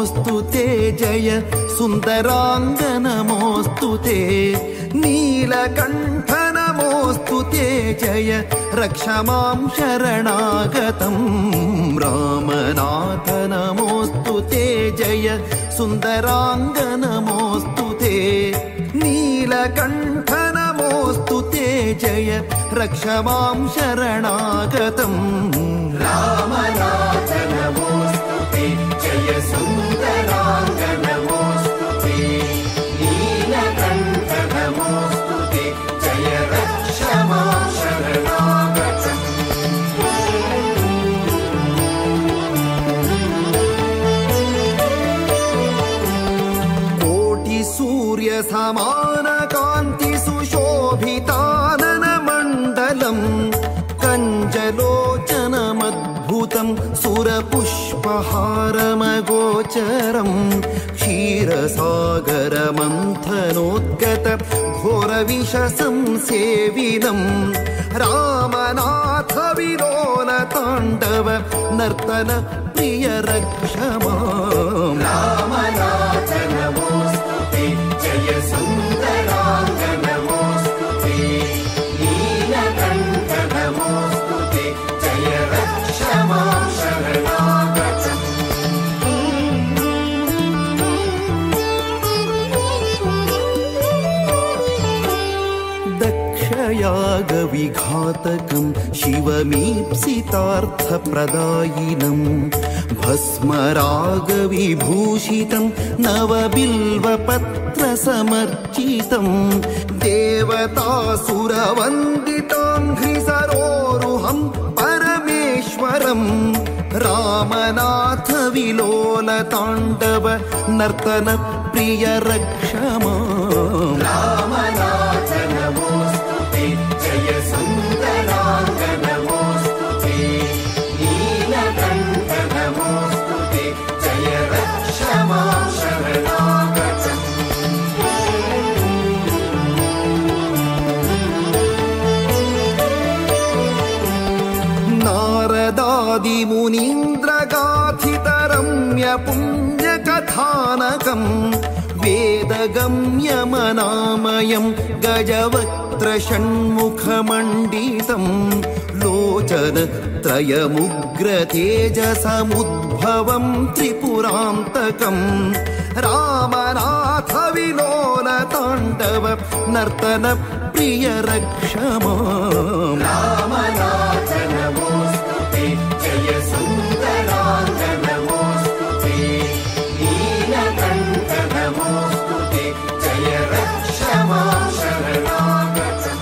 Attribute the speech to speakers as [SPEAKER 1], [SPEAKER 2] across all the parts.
[SPEAKER 1] नमोऽस्तु ते जय सुन्दराङ्ग नमोऽस्तु ते नीलकण्ठ नमोऽस्तु ते जय रक्ष मां शरणागतं रामनाथ नमोऽस्तु ते जय सुन्दराङ्ग नमोऽस्तु ते नीलकण्ठ नमोऽस्तु ते जय रक्ष मां शरणागतं
[SPEAKER 2] रामनाथ नमोऽस्तु ते जय सुन्दराङ्ग नमोऽस्तु ते नीलकण्ठ नमोऽस्तु ते जय रक्ष मां शरणागतम्।
[SPEAKER 1] कोटि सूर्य समान कान्ति सुशोभितानन मण्डलम् कञ्जलोचनमद्भुतं सुरपुष्पहारमगोचरं क्षीरसागरमन्थनोद्गत घोरविषसंसेविनं रामनाथ विलोलताण्डव नर्तन प्रिय रक्ष मां
[SPEAKER 2] रामनाथ नमोऽस्तु ते जय सुन्दराङ्ग नमोऽस्तु ते नीलकण्ठ नमोऽस्तु ते जय रक्ष मां शरणागतम्।
[SPEAKER 1] दक्षयागविघातकं शिवमीप्सितार्थप्रदायिनं भस्मरागविभूषितं नवबिल्वपत्रसमर्चितं देवतासुरवन्दिताङ्घ्रिसरोरुहं परमेश्वरं रामनाथ विलोलताण्डव नर्तन प्रिय रक्ष मां
[SPEAKER 2] रामनाथ नमोऽस्तु ते जय सुन्दराङ्ग नमोऽस्तु ते नीलकण्ठ नमोऽस्तु ते जय रक्ष मां शरणागतम्।
[SPEAKER 1] नारदादिमुनीन्द्रगाथितरम्य पुण्यकथानकं वेदगम्यमनामयं गजवक्त्रषण्मुखमण्डितं लोचनत्रयमुग्रतेजसमुद्भवं त्रिपुरान्तकं रामनाथ विलोलताण्डव नर्तन प्रिय रक्ष मां
[SPEAKER 2] रामनाथ नमोऽस्तु ते जय सुन्दराङ्ग नमोऽस्तु ते नीलकण्ठ नमोऽस्तु ते जय रक्ष मां शरणागतम्।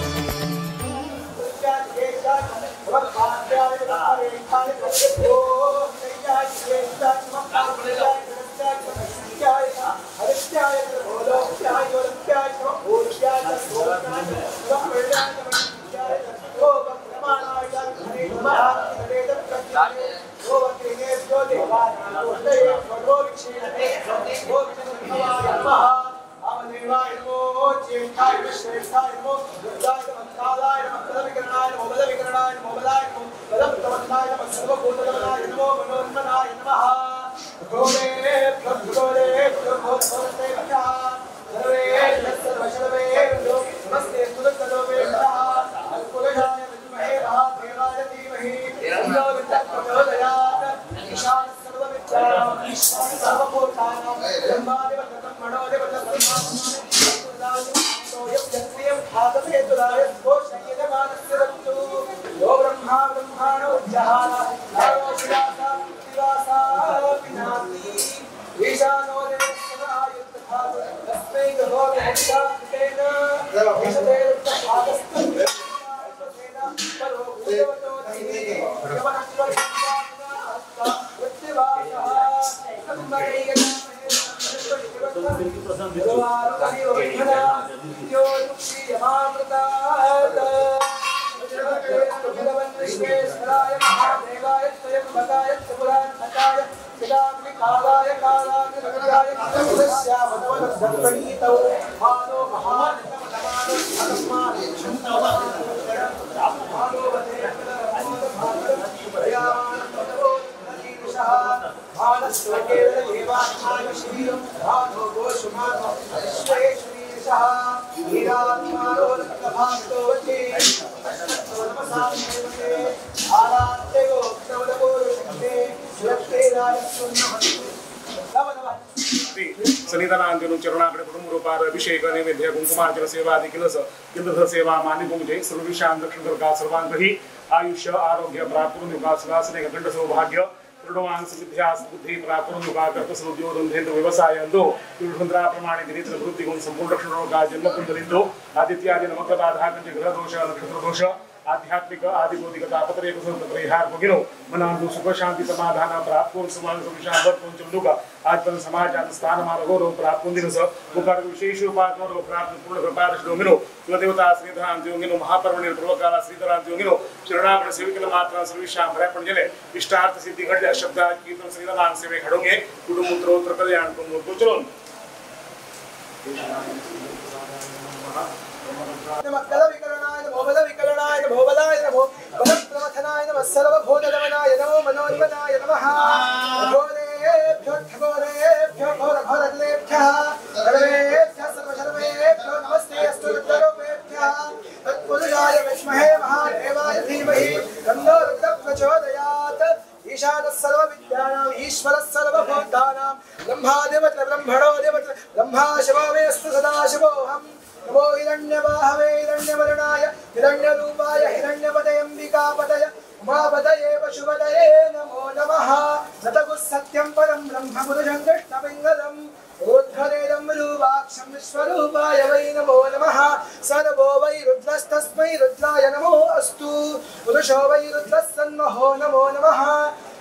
[SPEAKER 3] Bye. सन्निधानांतिनु चरणाकडे कुटुंब रूपार अभिषेक नैवेद्य कुंकुमार्चन सेवा केलंस केंद्र सेवा मानिकुंजे सर्वविषां दक्षिण दुर्गा सर्वांगही आयुष्य आरोग्य प्राप्त करून सुखासने अखंड सौभाग्य प्रणवांस विद्या बुद्धी प्राप्त करून कर्तसोद्योग धंधेंद्र व्यवसाय प्रमाणे दिनेत्र वृत्ती गुण संपूर्ण दक्षिण जन्म कुंडलिंदो आदित्यादि नवग्रह ग्रह दोष नक्षत्र दोष आध्यात्मिक आदि भौतिक तापत्रय परिहार भगिनो मनांदु सुख शांति समाधान प्राप्त करून समान संशांत आज समाज स्थान मान गौरव प्राप्त दिनस मुखार विशेष उपाय प्राप्त पूर्ण कृपादर्शिनो कुलदेवता श्रीधरांतियोगिनो महापर्वणी पूर्वकाल श्रीधरांतियोगिनो शरणागण सेविकल मात्र सर्विषां भरेपण इष्टार्थ सिद्धी घडल्या शब्द कीर्तन श्रीधरां सेवे घडोंगे कुटुंब उत्तरोत्तर कल्याण कुचरून
[SPEAKER 4] नमः कलविकरणाय नमो बलविकरणाय नमो बलाय नमो बलप्रमथनाय नमः सर्वभूतदमनाय नमो मनोन्मनाय नमः घोरेभ्यो घोरेभ्यो घोरघोरलेभ्यः सर्वेभ्यः सर्वशर्वेभ्यो नमस्ते अस्तु रुद्ररूपेभ्यः तत्पुरुषाय विद्महे महादेवाय धीमहि तन्नो रुद्रः प्रचोदयात्। ईशानः सर्वविद्यानाम् ईश्वरः सर्वभूतानां ब्रह्मादिवत् ब्रह्मणोऽधिपत् ब्रह्मा शिवो मेऽस्तु सदा शिवोऽहम्। नमो हिरण्यबाहवे हिरण्यवर्णाय हिरण्यरूपाय हिरण्यपदयम्बिकापदय उमापदये पशुपदये नमो नमः। सतगुः सत्यं परं ब्रह्म पुरुषं कृष्णपिङ्गलम् ऊर्ध्वरेदं रूपाक्षं विश्वरूपाय वै नमो नमः। सर्वो वै रुद्रस्तस्मै रुद्राय नमो अस्तु। पुरुषो वै रुद्रः सन्महो नमो नमः।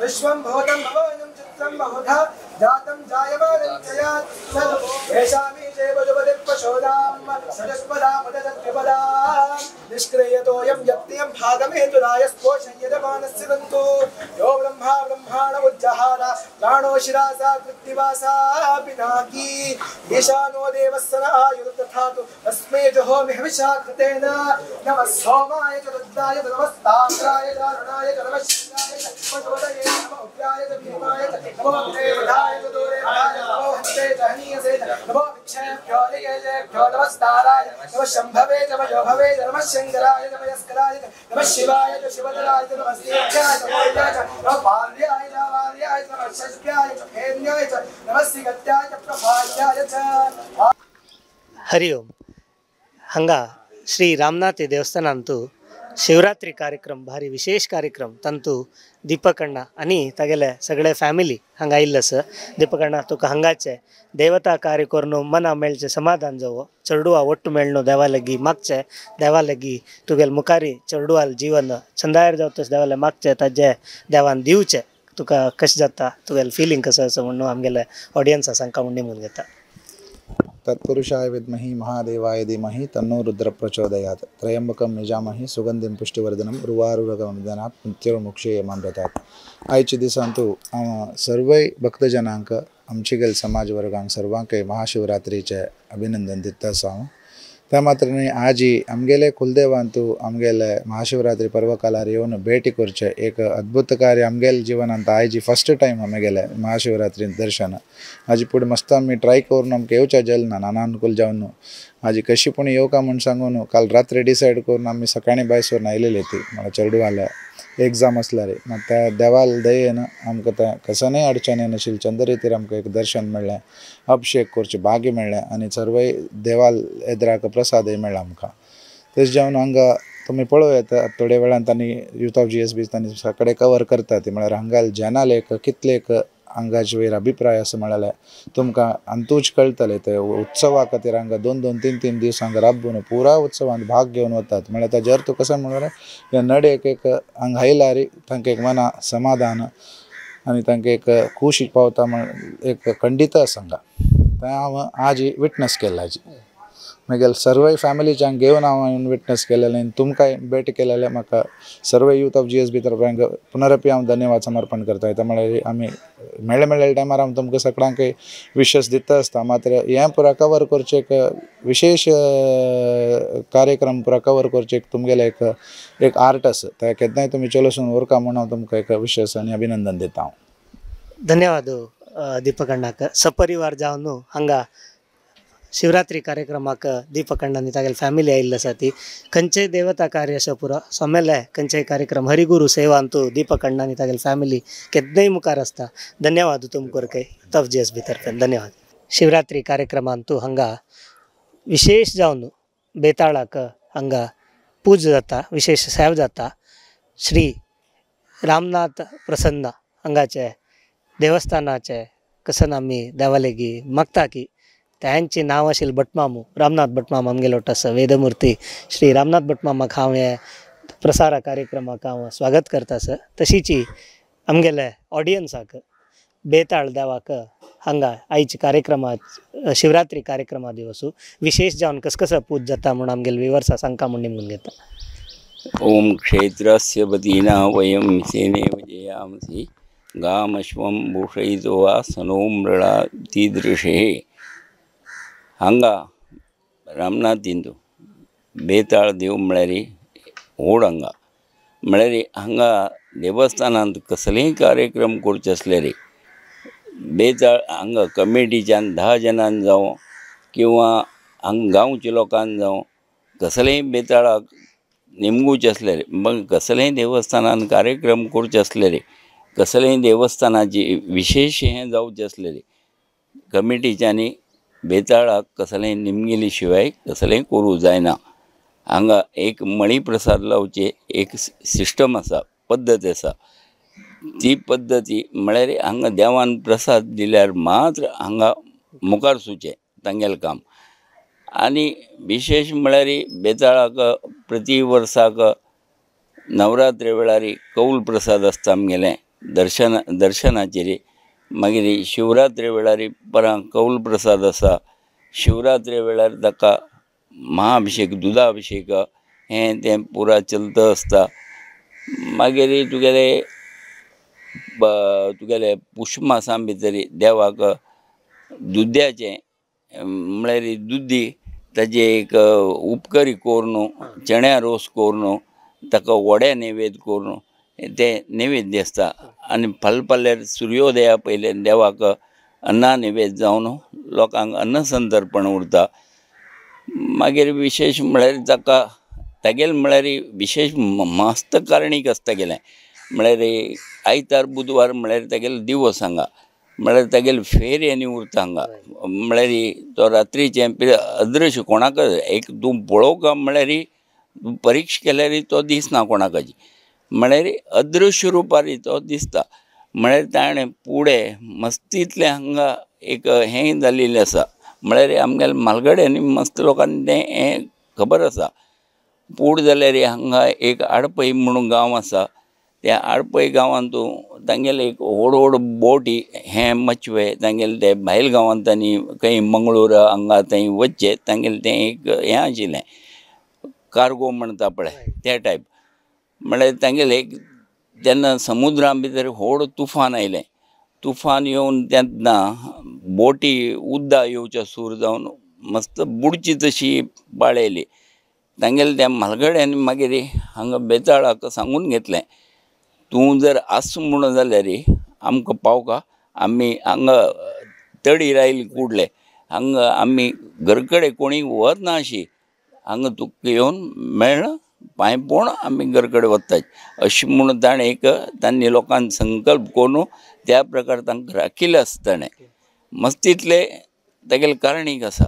[SPEAKER 4] विश्वं भूतं भवानं चित्रं बहुधा जातं जायमानं जयात् सर्वो येषामीशे पशुपतिः पशूनां सदस्पदामुदजत्रिपदां निष्क्रियतोऽयं व्यक्तिं भागमेतुरायस्पोषं यजमानस्य दन्तु यो ब्रह्मा ब्रह्माण उज्जहार प्राणो शिरासा कृत्तिवासा पिनाकी ईशानो देवः सनायुर्तथातु तस्मै जुहोमि हविषा कृतेन। नमः सोमाय च रुद्राय च नमस्ताम्राय च अरुणाय च नमः शिवाय च पशुपतये नमः उग्राय च भीमाय च नमो देवधाय च दूरेभाय नमो हन्ते च हनीयसे च नमो विक्षेभ्यो निकेशेभ्यो नमस्ताराय नमः शम्भवे च मयोभवे च नमः शङ्कराय च मयस्कराय च नमः शिवाय च शिवधराय च नमः सेव्याय च मोर्याय च नमः पार्याय च वार्याय च नमः शश्व्याय च फेन्याय च नमः सिगत्याय च प्रभायाय च।
[SPEAKER 5] हरि ओम। हांगा श्री रामनाथ देवस्थानांतु शिवरात्री कार्यक्रम भारी विशेष कार्यक्रम तांतु दीपक अण्णा आनी तागेले सगळे फॅमिली हांगा आयिल्ले आसा। दीपक अण्णा तुका हांगाचे देवता कार्य करून मना मेळचें समाधान जावो चेडवा ಒಟ್ಟು मेळ्ळो देवा लागीं मागचें देवा लागीं तुगेले मुखारी चेडवाल जीवन चंदायर जावतस देवाले मागचें ताजें देवान दिवचें तुका कशें जाता तुगेलें फिलींग कसो आसा म्हणून आमगेले ऑडियन्सा सांगता म्हूण निमून घेता।
[SPEAKER 6] तत्पुरुषाय विद्महि महादेवाय धीमहि तन्नो रुद्र प्रचोदयात्। त्र्यंबकं यजामहि सुगंधिं पुष्टिवर्धनं उर्वारुकमिव मृत्युर्मुक्षीयमामृतात्। आयच्या दिसांतु सर्वय भक्तजनांक आमचे समाज वर्गांक सर्वांकय महाशिवरात्रीचे अभिनंदन दिता आसा हांव। त्या मात्र न्हय आजी आमगेले कुलदेवांतु आमगेले महाशिवरात्री पर्वकालार येवन भेटी करचें एक अद्भुत कार्य आमगेले जिवनांत आयजी फस्ट टायम आमगेले महाशिवरात्री दर्शन आजी पुढे मस्त आमी ट्राय करून आमकां येवच्या जेल ना नानानुकूल जावन आजी कशी पूण येवका म्हूण सांगून काल रात्री डिसायड करून आमी सकाळीं भायर आयलेली ती म्हाका चेडवाल्या एग्जाम आसल्यार मात त्या देवाल दयेन आमकां त्या कसनय अडचण येनाशिल्ली चंद रितीर आमकां एक दर्शन मेळ्ळें, अभिषेक करचें भाग्य मेळ्ळें आनी सर्वय देवाल एदराक प्रसादय मेळ्ळा आमकां। तशें जावन हांगा तुमी पळोवं येता थोड्या वेळान तांणी यूथ ऑफ GSB तांणी सगळे कवर करता ती म्हळ्यार हांगा जनाल एक कितले एक हांगाचे वयर अभिप्राय आसा म्हळ्यार तुमकां अंतूच कळटलें। ते उत्सवा खातीर हांगा दोन दोन तीन तीन दीस हांगा राबून पुरा उत्सवांत भाग घेवन वतात म्हळ्यार ताजेर अर्थ कसो म्हळ्यार ह्या नडेक एक हांगा आयल्यार तांकां एक मना समाधान आनी तांकां एक खूश पावता म्हण एक खंडीत आसा हांगा तें हांव आज विटनस केलां हाजी मागीर सर्वय फॅमिलीच्यांक घेवन हांव विटनस केलेलें आनी तुमकांय भेट केलेलें म्हाका सर्वय यूथ ऑफ GSB तरफांक पुनरपी हांव धन्यवाद समर्पण करता। म्हळ्यार आमी मेळ्ळे मेळ्ळे टायमार हांव तुमकां सगळ्यांकय विशस दिता आसता मात्र हें पुरा कवर करचें एक विशेश कार्यक्रम पुरा कवर करचें एक तुमगेलें एक एक आर्ट आसा तें केन्नाय तुमी चलोसून उरका म्हूण हांव तुमकां एक विशस आनी अभिनंदन दिता हांव।
[SPEAKER 5] धन्यवाद दीपकण्णाक सपरिवार जावन हांगा शिवरात्री कार्यक्रमाक दीपकण्णांनी तागेले फॅमिली आयिल्ली आसा ती खंयचेय देवता कार्य अशें पुरो सोमेले खंयचेय कार्यक्रम हरिगुरू सेवांतू दीपकण्णांनी तागेले फॅमिली केन्नाय मुखार आसता. धन्यवाद तुमकां तफ जी एस बी तर्फेन धन्यवाद. शिवरात्री कार्यक्रमांतू हांगा विशेष जावन बेताळाक हांगा पूजा जाता, विशेष सेव जाता. श्री रामनाथ प्रसन्न हांगाचे देवस्थानाचे कसन आमी देवालेगी मागता की त्यांची नांव आशिल्लें भटमामू, रामनाथ भटमाम आमगेलो आसा वेदमूर्ती श्री रामनाथ भटमामाक हांव हे प्रसारा कार्यक्रमाक हांव स्वागत करता सर. तशीची आमगेले ऑडियन्साक बेताळ देवाक हांगा आयच्या कार्यक्रमात शिवरात्री कार्यक्रमा दिवसू विशेष जावन कसकसो पूज जाता म्हूण आमगेले विवर्सा सांगका म्हूण निमून घेता.
[SPEAKER 7] ओम क्षेत्रस्य वतीना वयं सेनेव जयामसि गामश्वं भूषयितो वा सनो मृळा तीदृशे. हांगा रामनाथ हिंदू बेताळ देव म्हळ्यार व्हड हांगा म्हळ्यार हांगा देवस्थानांत कसलेय कार्यक्रम करचे आसल्यार बेताळ हांगा कमिटीच्यान 10 जाणान जावं किंवा हांगा गांवच्या लोकान जावं कसलेय बेताळाक नेमगुचे आसल्यार मग कसलेय देवस्थानान कार्यक्रम करचे आसल्यार कसलेय देवस्थानाची विशेष हें जावचें आसल्यार कमिटीच्यांनी बेताळाक कसलेय निमगिली शिवाय कसलेय करूं जायना. हांगा एक मळी प्रसाद लावचे एक सिस्टम आसा, पद्दत आसा. ती पद्दती म्हळ्यार हांगा देवान प्रसाद दिल्यार मात्र हांगा मुखार सुचें तांगेलें काम. आनी विशेष म्हळ्यार बेताळाक प्रति वर्साक नवरात्रे वेळार कौल प्रसाद आसता आमगेलें दर्शनाचेर. मागीर शिवरात्रे वेळार परां कौल प्रसाद आसा. शिवरात्रे वेळार ताका महाअभिषेक दुदाभिषेक हें तें पुरा चलता आसता. मागीर तुगेले तुगेले पुष्मासां भितर देवाक दुद्याचें म्हळ्यार दुदी ताजे एक उपकरी करून चण्या रोस करून ताका वड्या नैवेद्य करून तें नैवेद्य आसता. आनी फालपाल्यार सुर्योदया पयलें देवाक अन्ना नैवेद्य जावन लोकांक अन्न संतर्पण उरता. मागीर विशेष म्हळ्यार ताका तागेलें म्हळ्यार विशेष मस्त कारणीक आसता गेलें म्हळ्यार आयतार बुधवार म्हळ्यार तागेलो दिवस हांगा म्हळ्यार तागेले फेरी आनी उरता हांगा म्हळ्यार तो रात्रीचें अदृश्य कोणाक एक तूं पळोवंक म्हळ्यार परीक्षा केल्यार तो दिसना कोणाकाची म्हळ्यार अदृश्य रुपार तो दिसता. म्हळ्यार ताणें पुडें मस्तींतलें हांगा एक हें जाल्लें आसा म्हळ्यार आमगेले म्हालगड्यांनी मस्त लोकांनी तें हें खबर आसा. पूड जाल्यार हांगा एक आडपय म्हणून गांव आसा. त्या आडपय गांवांत तांगेले एक व्हड व्हड बोटी हें मचवे तांगेले ते भायल गांवांत तांणी खंय मंगळूर हांगा थंय वचचें तांगेलें तें एक हें आशिल्लें कार्गो म्हणटा पळय त्या टायप. म्हळ्यार तांगेलें एक तेन्ना समुद्रा भितर व्हड तुफान आयलें. तुफान येवन तेन्ना बोटी उद्दा येवच्या सूर जावन मस्त बुडची तशी पाळ येयली. तांगेले त्या म्हालगड्यांनी मागीर हांगा बेताळाक सांगून घेतलें तूं जर आस म्हणून जाल्यार आमकां पावका आमी हांगा तडीर आयली कुडले हांगा आमी घर कडेन कोणी वचना अशी हांगा तुका येवन मेळ्ळा पांय पोवन आमी घर कडेन वता अशें म्हणून ताणें एक तांणी लोकांक संकल्प करून त्या प्रकार तांकां राखिल्लें आसा. ताणें मस्तींतलें तागेलें कारणीक आसा.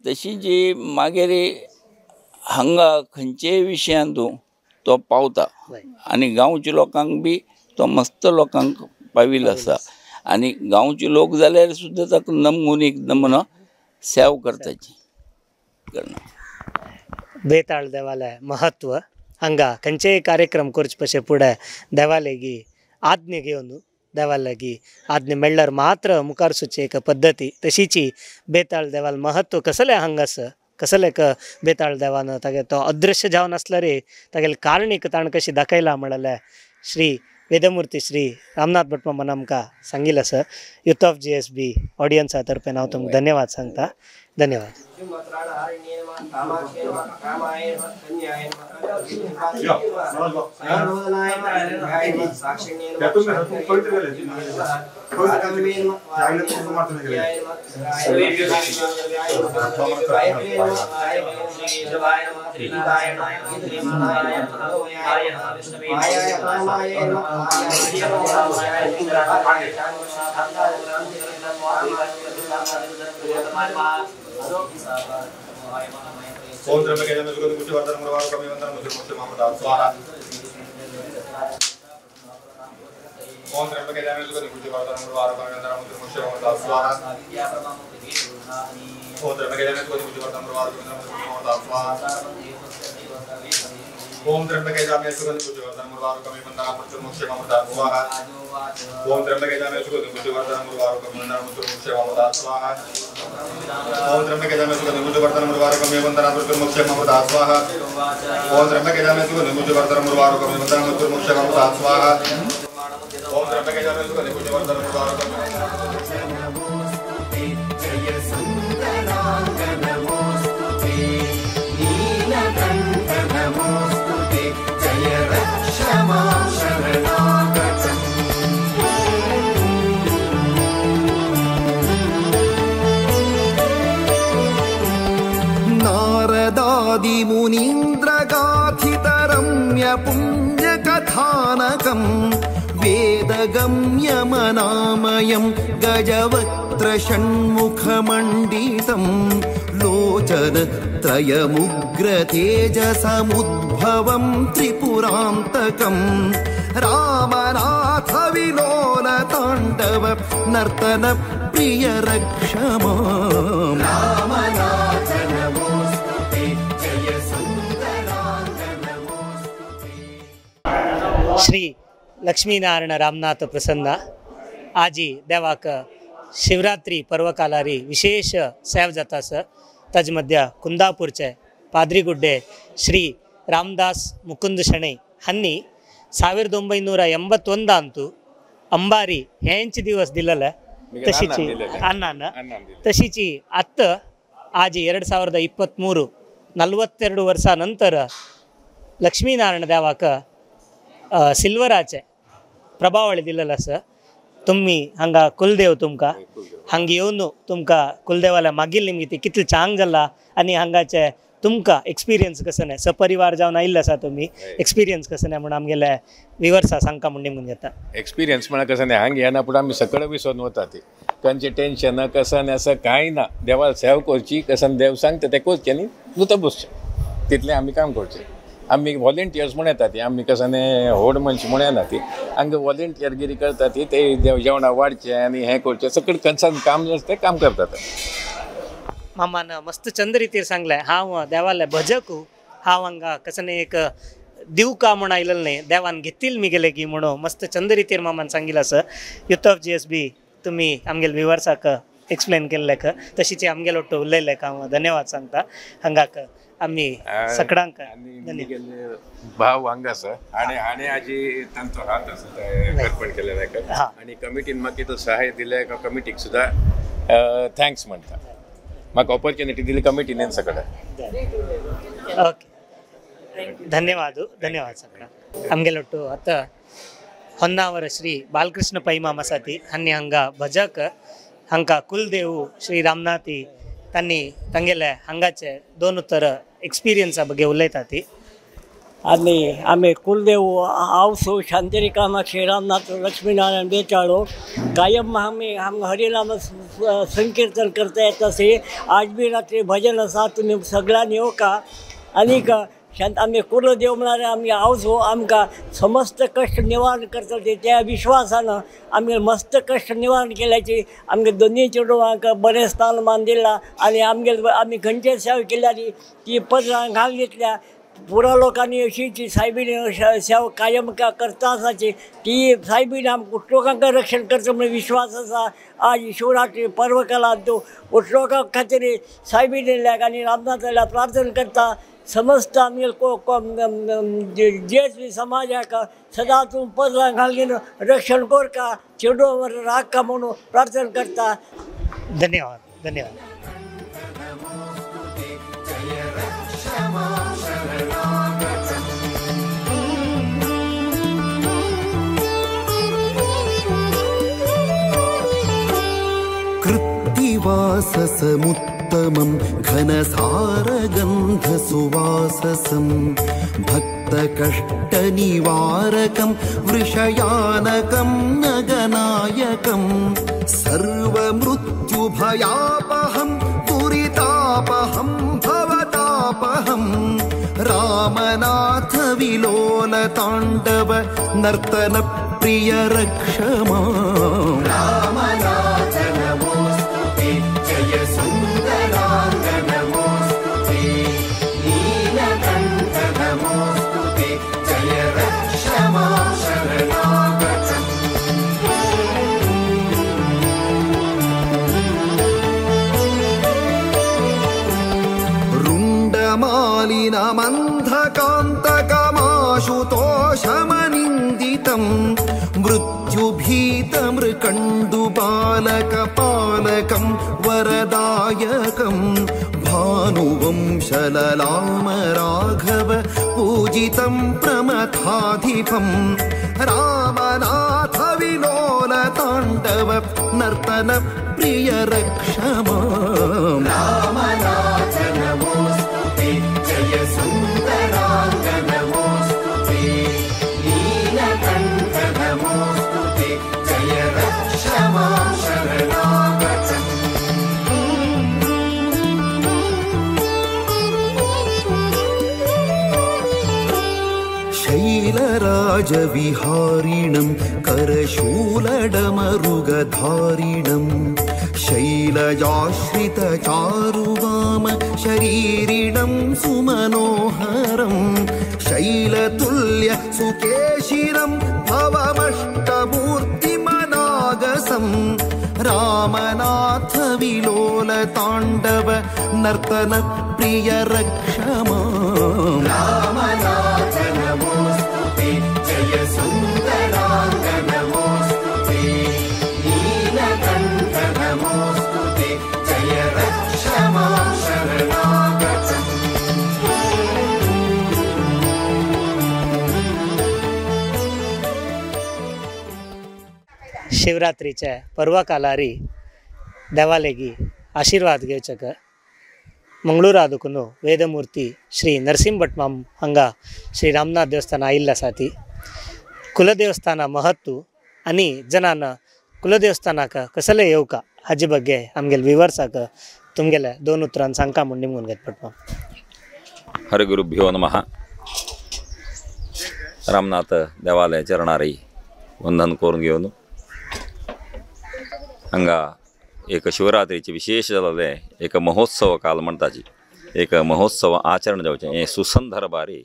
[SPEAKER 7] तशी जी मागीर हांगा खंयचेय विशयांत तो पावता आनी गांवच्या लोकांक बी तो मस्त लोकांक पाविल्लो आसा. आनी गांवचे लोक जाल्यार सुद्दां ताका नमून एक नमुना सेव करताची करना.
[SPEAKER 5] बेताळ देवालय महत्व हांगा खंयचेय कार्यक्रम करचे पशे फुडें देवालेगी आज्ञा घेवन देवालागी आज्ञा मेळ्ळ्यार मात्र मुखार सुची एक पद्दती. तशीची बेताळ देवाल महत्व कसलें हांगासर कसलें बेताळ देवान तागे तो अदृश्य जावन आसलो रे तागेले कारणीक ताणें कशी दाखयला म्हणल्यार श्री वेदमूर्ती श्री रामनाथ भटमामान आमकां सांगिल्लें आसा. Youth of G S B ऑडियन्सा तर्फेन हांव तुमकां धन्यवाद सांगता. धन्यवाद.
[SPEAKER 8] कामाक्षे नमः कामाय नमः कन्याय नमः सारोदनाय नमः साक्षिण्ये नमः
[SPEAKER 9] ओम त्र्यंबके नमः सुगंधि पुष्टिवर्धनं मुरवारुकमिवन्दनं मुद्रमुक्षमामृतात् स्वाहा। ओम त्र्यंबके नमः सुगंधि पुष्टिवर्धनं मुरवारुकमिवन्दनं मुद्रमुक्षमामृतात् स्वाहा। ओम त्र्यंबके नमः सुगंधि पुष्टिवर्धनं मुरवारुकमिवन्दनं मुद्रमुक्षमामृतात् स्वाहा। ओम त्र्यंबके नमः सुगंधि पुष्टिवर्धनं मुरवारुकमिवन्दनं मुद्रमुक्षमामृतात् स्वाहा। ओम त्र्यंबके नमः सुगंधि पुष्टिवर्धनं मुरवारुकमिवन्दनं मुद्रमुक्षमामृतात् स्वाहा। ओम त्र्यंबके नमः सुगंधि पुष्टिवर्धनं मुरवारुकमिवन्दनं मुद्रमुक्षमामृतात् स्वाहा। ओम त्र्यंबके नमः सुगंधि पुष्टिवर्धनं मुरवारुकमिवन्दनं मुद्रमुक्षमामृतात् स्वाहा। ओम त्र्यंबके नमः सुगंधि पुष्टिवर्धनं
[SPEAKER 2] नमोस्तुते जय सुंदरांग नमोस्तुते नीलकंठ नमोस्तुते जय रक्ष मां शरणागतम्।
[SPEAKER 1] नारदादि मुनीन्द्रगाथितरम्य पुण्यकथानकं वेदगम्यमनामयं गजवक्त्रषण्मुखमण्डितं लोचनत्रयमुग्रतेजसमुद्भवं त्रिपुरान्तकं रामनाथविलोलताण्डव नर्तन प्रियरक्षमां
[SPEAKER 2] रामनाथ नमोस्तुते जय सुंदरांग नमोस्तुते।
[SPEAKER 5] श्री लक्ष्मीनारायण रामनाथ प्रसन्न आजी देवाक शिवरात्री पर्वकालारी विशेष सेव जाता आसा। ताजे मध्य कुंदापूरचे पाद्रीगुड्डे श्री रामदास मुकुंद शणै हांणी 1981 अंतू अंबारी हेंच दिवस दिलेले तशीची अण्णान तशीची आत्त आजी 2023 42 वर्षा नंतर लक्ष्मीनारायण देवाक सिल्वराचे प्रभावळी दिलेलं आसा। तुमी हांगा कुलदेव तुमकां हांगा येवन तुमकां कुलदेवाल्या मागील निमित्त कितले चांग जाला आनी हांगाचे तुमकां एक्सपिरियन्स कसो न्ही सपरिवार जावन आयिल्ले आसा तुमी एक्सपिरियन्स कसो न्ही म्हूण आमगेले विवर्सा सांगका म्हूण निमून घेता।
[SPEAKER 10] एक्सपिरियन्स म्हळ्यार कसं न्ही हांगा येना पूण आमी सगळें विसरून वता ती खंयचें टेन्शन कसं न्ही आसा कांय ना देवाक सेव करची कसं देव सांगता तें करचें आनी नुस्तें बसचें तितलें आमी काम करचें। आमी वॉलेंटियर्स म्हूण येता ती आमी कसं न्ही व्हड मनशां म्हूण येना ती हांगा वॉलेंटियरगिरी करता ती ते जेवणां वाडचें आनी हें करचें सगळें कंसान काम आसता तें काम करतात।
[SPEAKER 5] मामान मस्त चंद रितीर सांगलें हांव देवाले भजकू हांव हांगा कसं न्ही एक दिवका म्हूण आयलेलें न्ही देवान घेतील मी गेले की म्हणून मस्त चंद रितीर मामान सांगिल्लें आसा। युथ ऑफ GSB तुमी आमगेले विवर्साक एक्सप्लेन केल्लें तशीच आमगेलो ಒಟ್ಟು उलयलें हांव धन्यवाद सांगता हांगाक आमी सगळ्यांक
[SPEAKER 10] भाव हांगा आसा आनी हाणें आजी तांचो हात आसा अर्पण केलेलो आनी कमिटीन म्हाका कितें सहाय दिलें कमिटीक सुद्दां thanks म्हणटा म्हाका ऑपॉर्च्युनिटी दिली कमिटीन सगळें।
[SPEAKER 5] ओके धन्यवाद धन्यवाद सगळ्यांक। आमगेलो ಒಟ್ಟು आतां होन्नावर श्री बालकृष्ण पै मामा आसा ती हांणी हांगा भजक हांकां कुलदेव श्री रामनाथी तांणी तांगेले हांगाचे दोन उतर एक्सपिरियन्सा ಬಗ್ಗೆ उलयता ती।
[SPEAKER 11] आनी आमी कुलदेव हांव शांतेरी कामाक्षी रामनाथ लक्ष्मीनारायण बेचाळो कायम आमी आमकां हरिनाम संकीर्तन करता येता असे आज बी रात्री भजन आसा तुमी सगळ्यांनी येवका आनीक शांत आमी कुलदेव म्हळ्यार आमी आवसो आमकां समस्त कश्ट निवारण करता ते त्या विश्वासान आमगे मस्त कश्ट निवारण केल्याची आमगे दोनूय चेडवांक बरें स्थानमान दिलां आनी आमगे आमी खंयचे सेवा केल्यार ती पदरां घालून घेतल्या पुरा लोकांनी अशीची सायबीन सेवा कायम करता आसाची ती सायबीन आमकां उटलोकांक रक्षण करता म्हण विश्वास आसा। आज शिवरात्री पर्व केला तो उटलोकां खातीर सायबीन आनी रामनाथाल्या प्रार्थना करता समस्त आमगे जे समाजाक सदा तूं पदरां घालून रक्षण करका चेडो राखका म्हणून प्रार्थना करता।
[SPEAKER 5] धन्यवाद धन्यवाद।
[SPEAKER 2] जय रक्ष मां शरणागतम्।
[SPEAKER 1] कृत्तिवाससमुत्तमं घनसारगन्धसुवाससं भक्तकष्टनिवारकं वृषयानकं नगनायकं सर्वमृत्युभयापहं दुरितापहं भवतापहं रामनाथ विलोलताण्डव नर्तनप्रिय रक्ष मां।
[SPEAKER 2] रामनाथ नमोऽस्तु ते जय सुन्दराङ्ग नमोऽस्तु ते नीलकण्ठ नमोऽस्तु ते जय रक्ष मां शरणागतम्।
[SPEAKER 1] रुण्डमालिनमन्धकान्तकमाशुतोषमनिन्दितं मृत्युभीतमृकण्डुबालकपालकं वरदायकं भानुवंशललाम राघव पूजितं प्रमथाधिपं रामनाथ विलोलताण्डव नर्तनप्रिय रक्ष मां।
[SPEAKER 2] रामनाथ नमोऽस्तु ते जय सुन्दराङ्ग नमोऽस्तु ते नीलकण्ठ नमोऽस्तु ते जय रक्ष मां शरणागतम्।
[SPEAKER 1] शैलराजविहारिणं करशूलडमरुगधारिणं शैलजाश्रितचारुवाम शरीरिणं सुमनोहरं शैलतुल्य सुकेशिरं भवमष्टमूर्तिमनागसं रामनाथ विलोलताण्डव नर्तनप्रिय रक्ष मां।
[SPEAKER 2] रामनाथ नमोऽस्तु ते जय सुन्दराङ्ग नमोऽस्तु ते नीलकण्ठ नमोऽस्तु ते जय रक्ष मां शरणागतम्।
[SPEAKER 5] शिवरात्रीच्या पर्वा कालारी देवालेगी आशीर्वाद घेवचक मंगळूरा दुखून वेदमूर्ती श्री नरसिंह भट माम हांगा श्री रामनाथ देवस्थान आयिल्लें आसा. ती कुलदेवस्थाना महत्व आनी जनान कुलदेवस्थानाक कसले येवका हाजे ಬಗ್ಗೆ आमगेले विवर्साक तुमगेले दोन उतरान सांगका म्हूण निमगून घेत भट माम.
[SPEAKER 12] हरिगुरुभ्यो नमः. रामनाथ देवालय चरणारी वंदन करून घेवन हांगा एक शिवरात्रीचे विशेष जालें एक महोत्सव काल म्हणटाची एक महोत्सव आचरण जावचें हें सुसंदर्भारी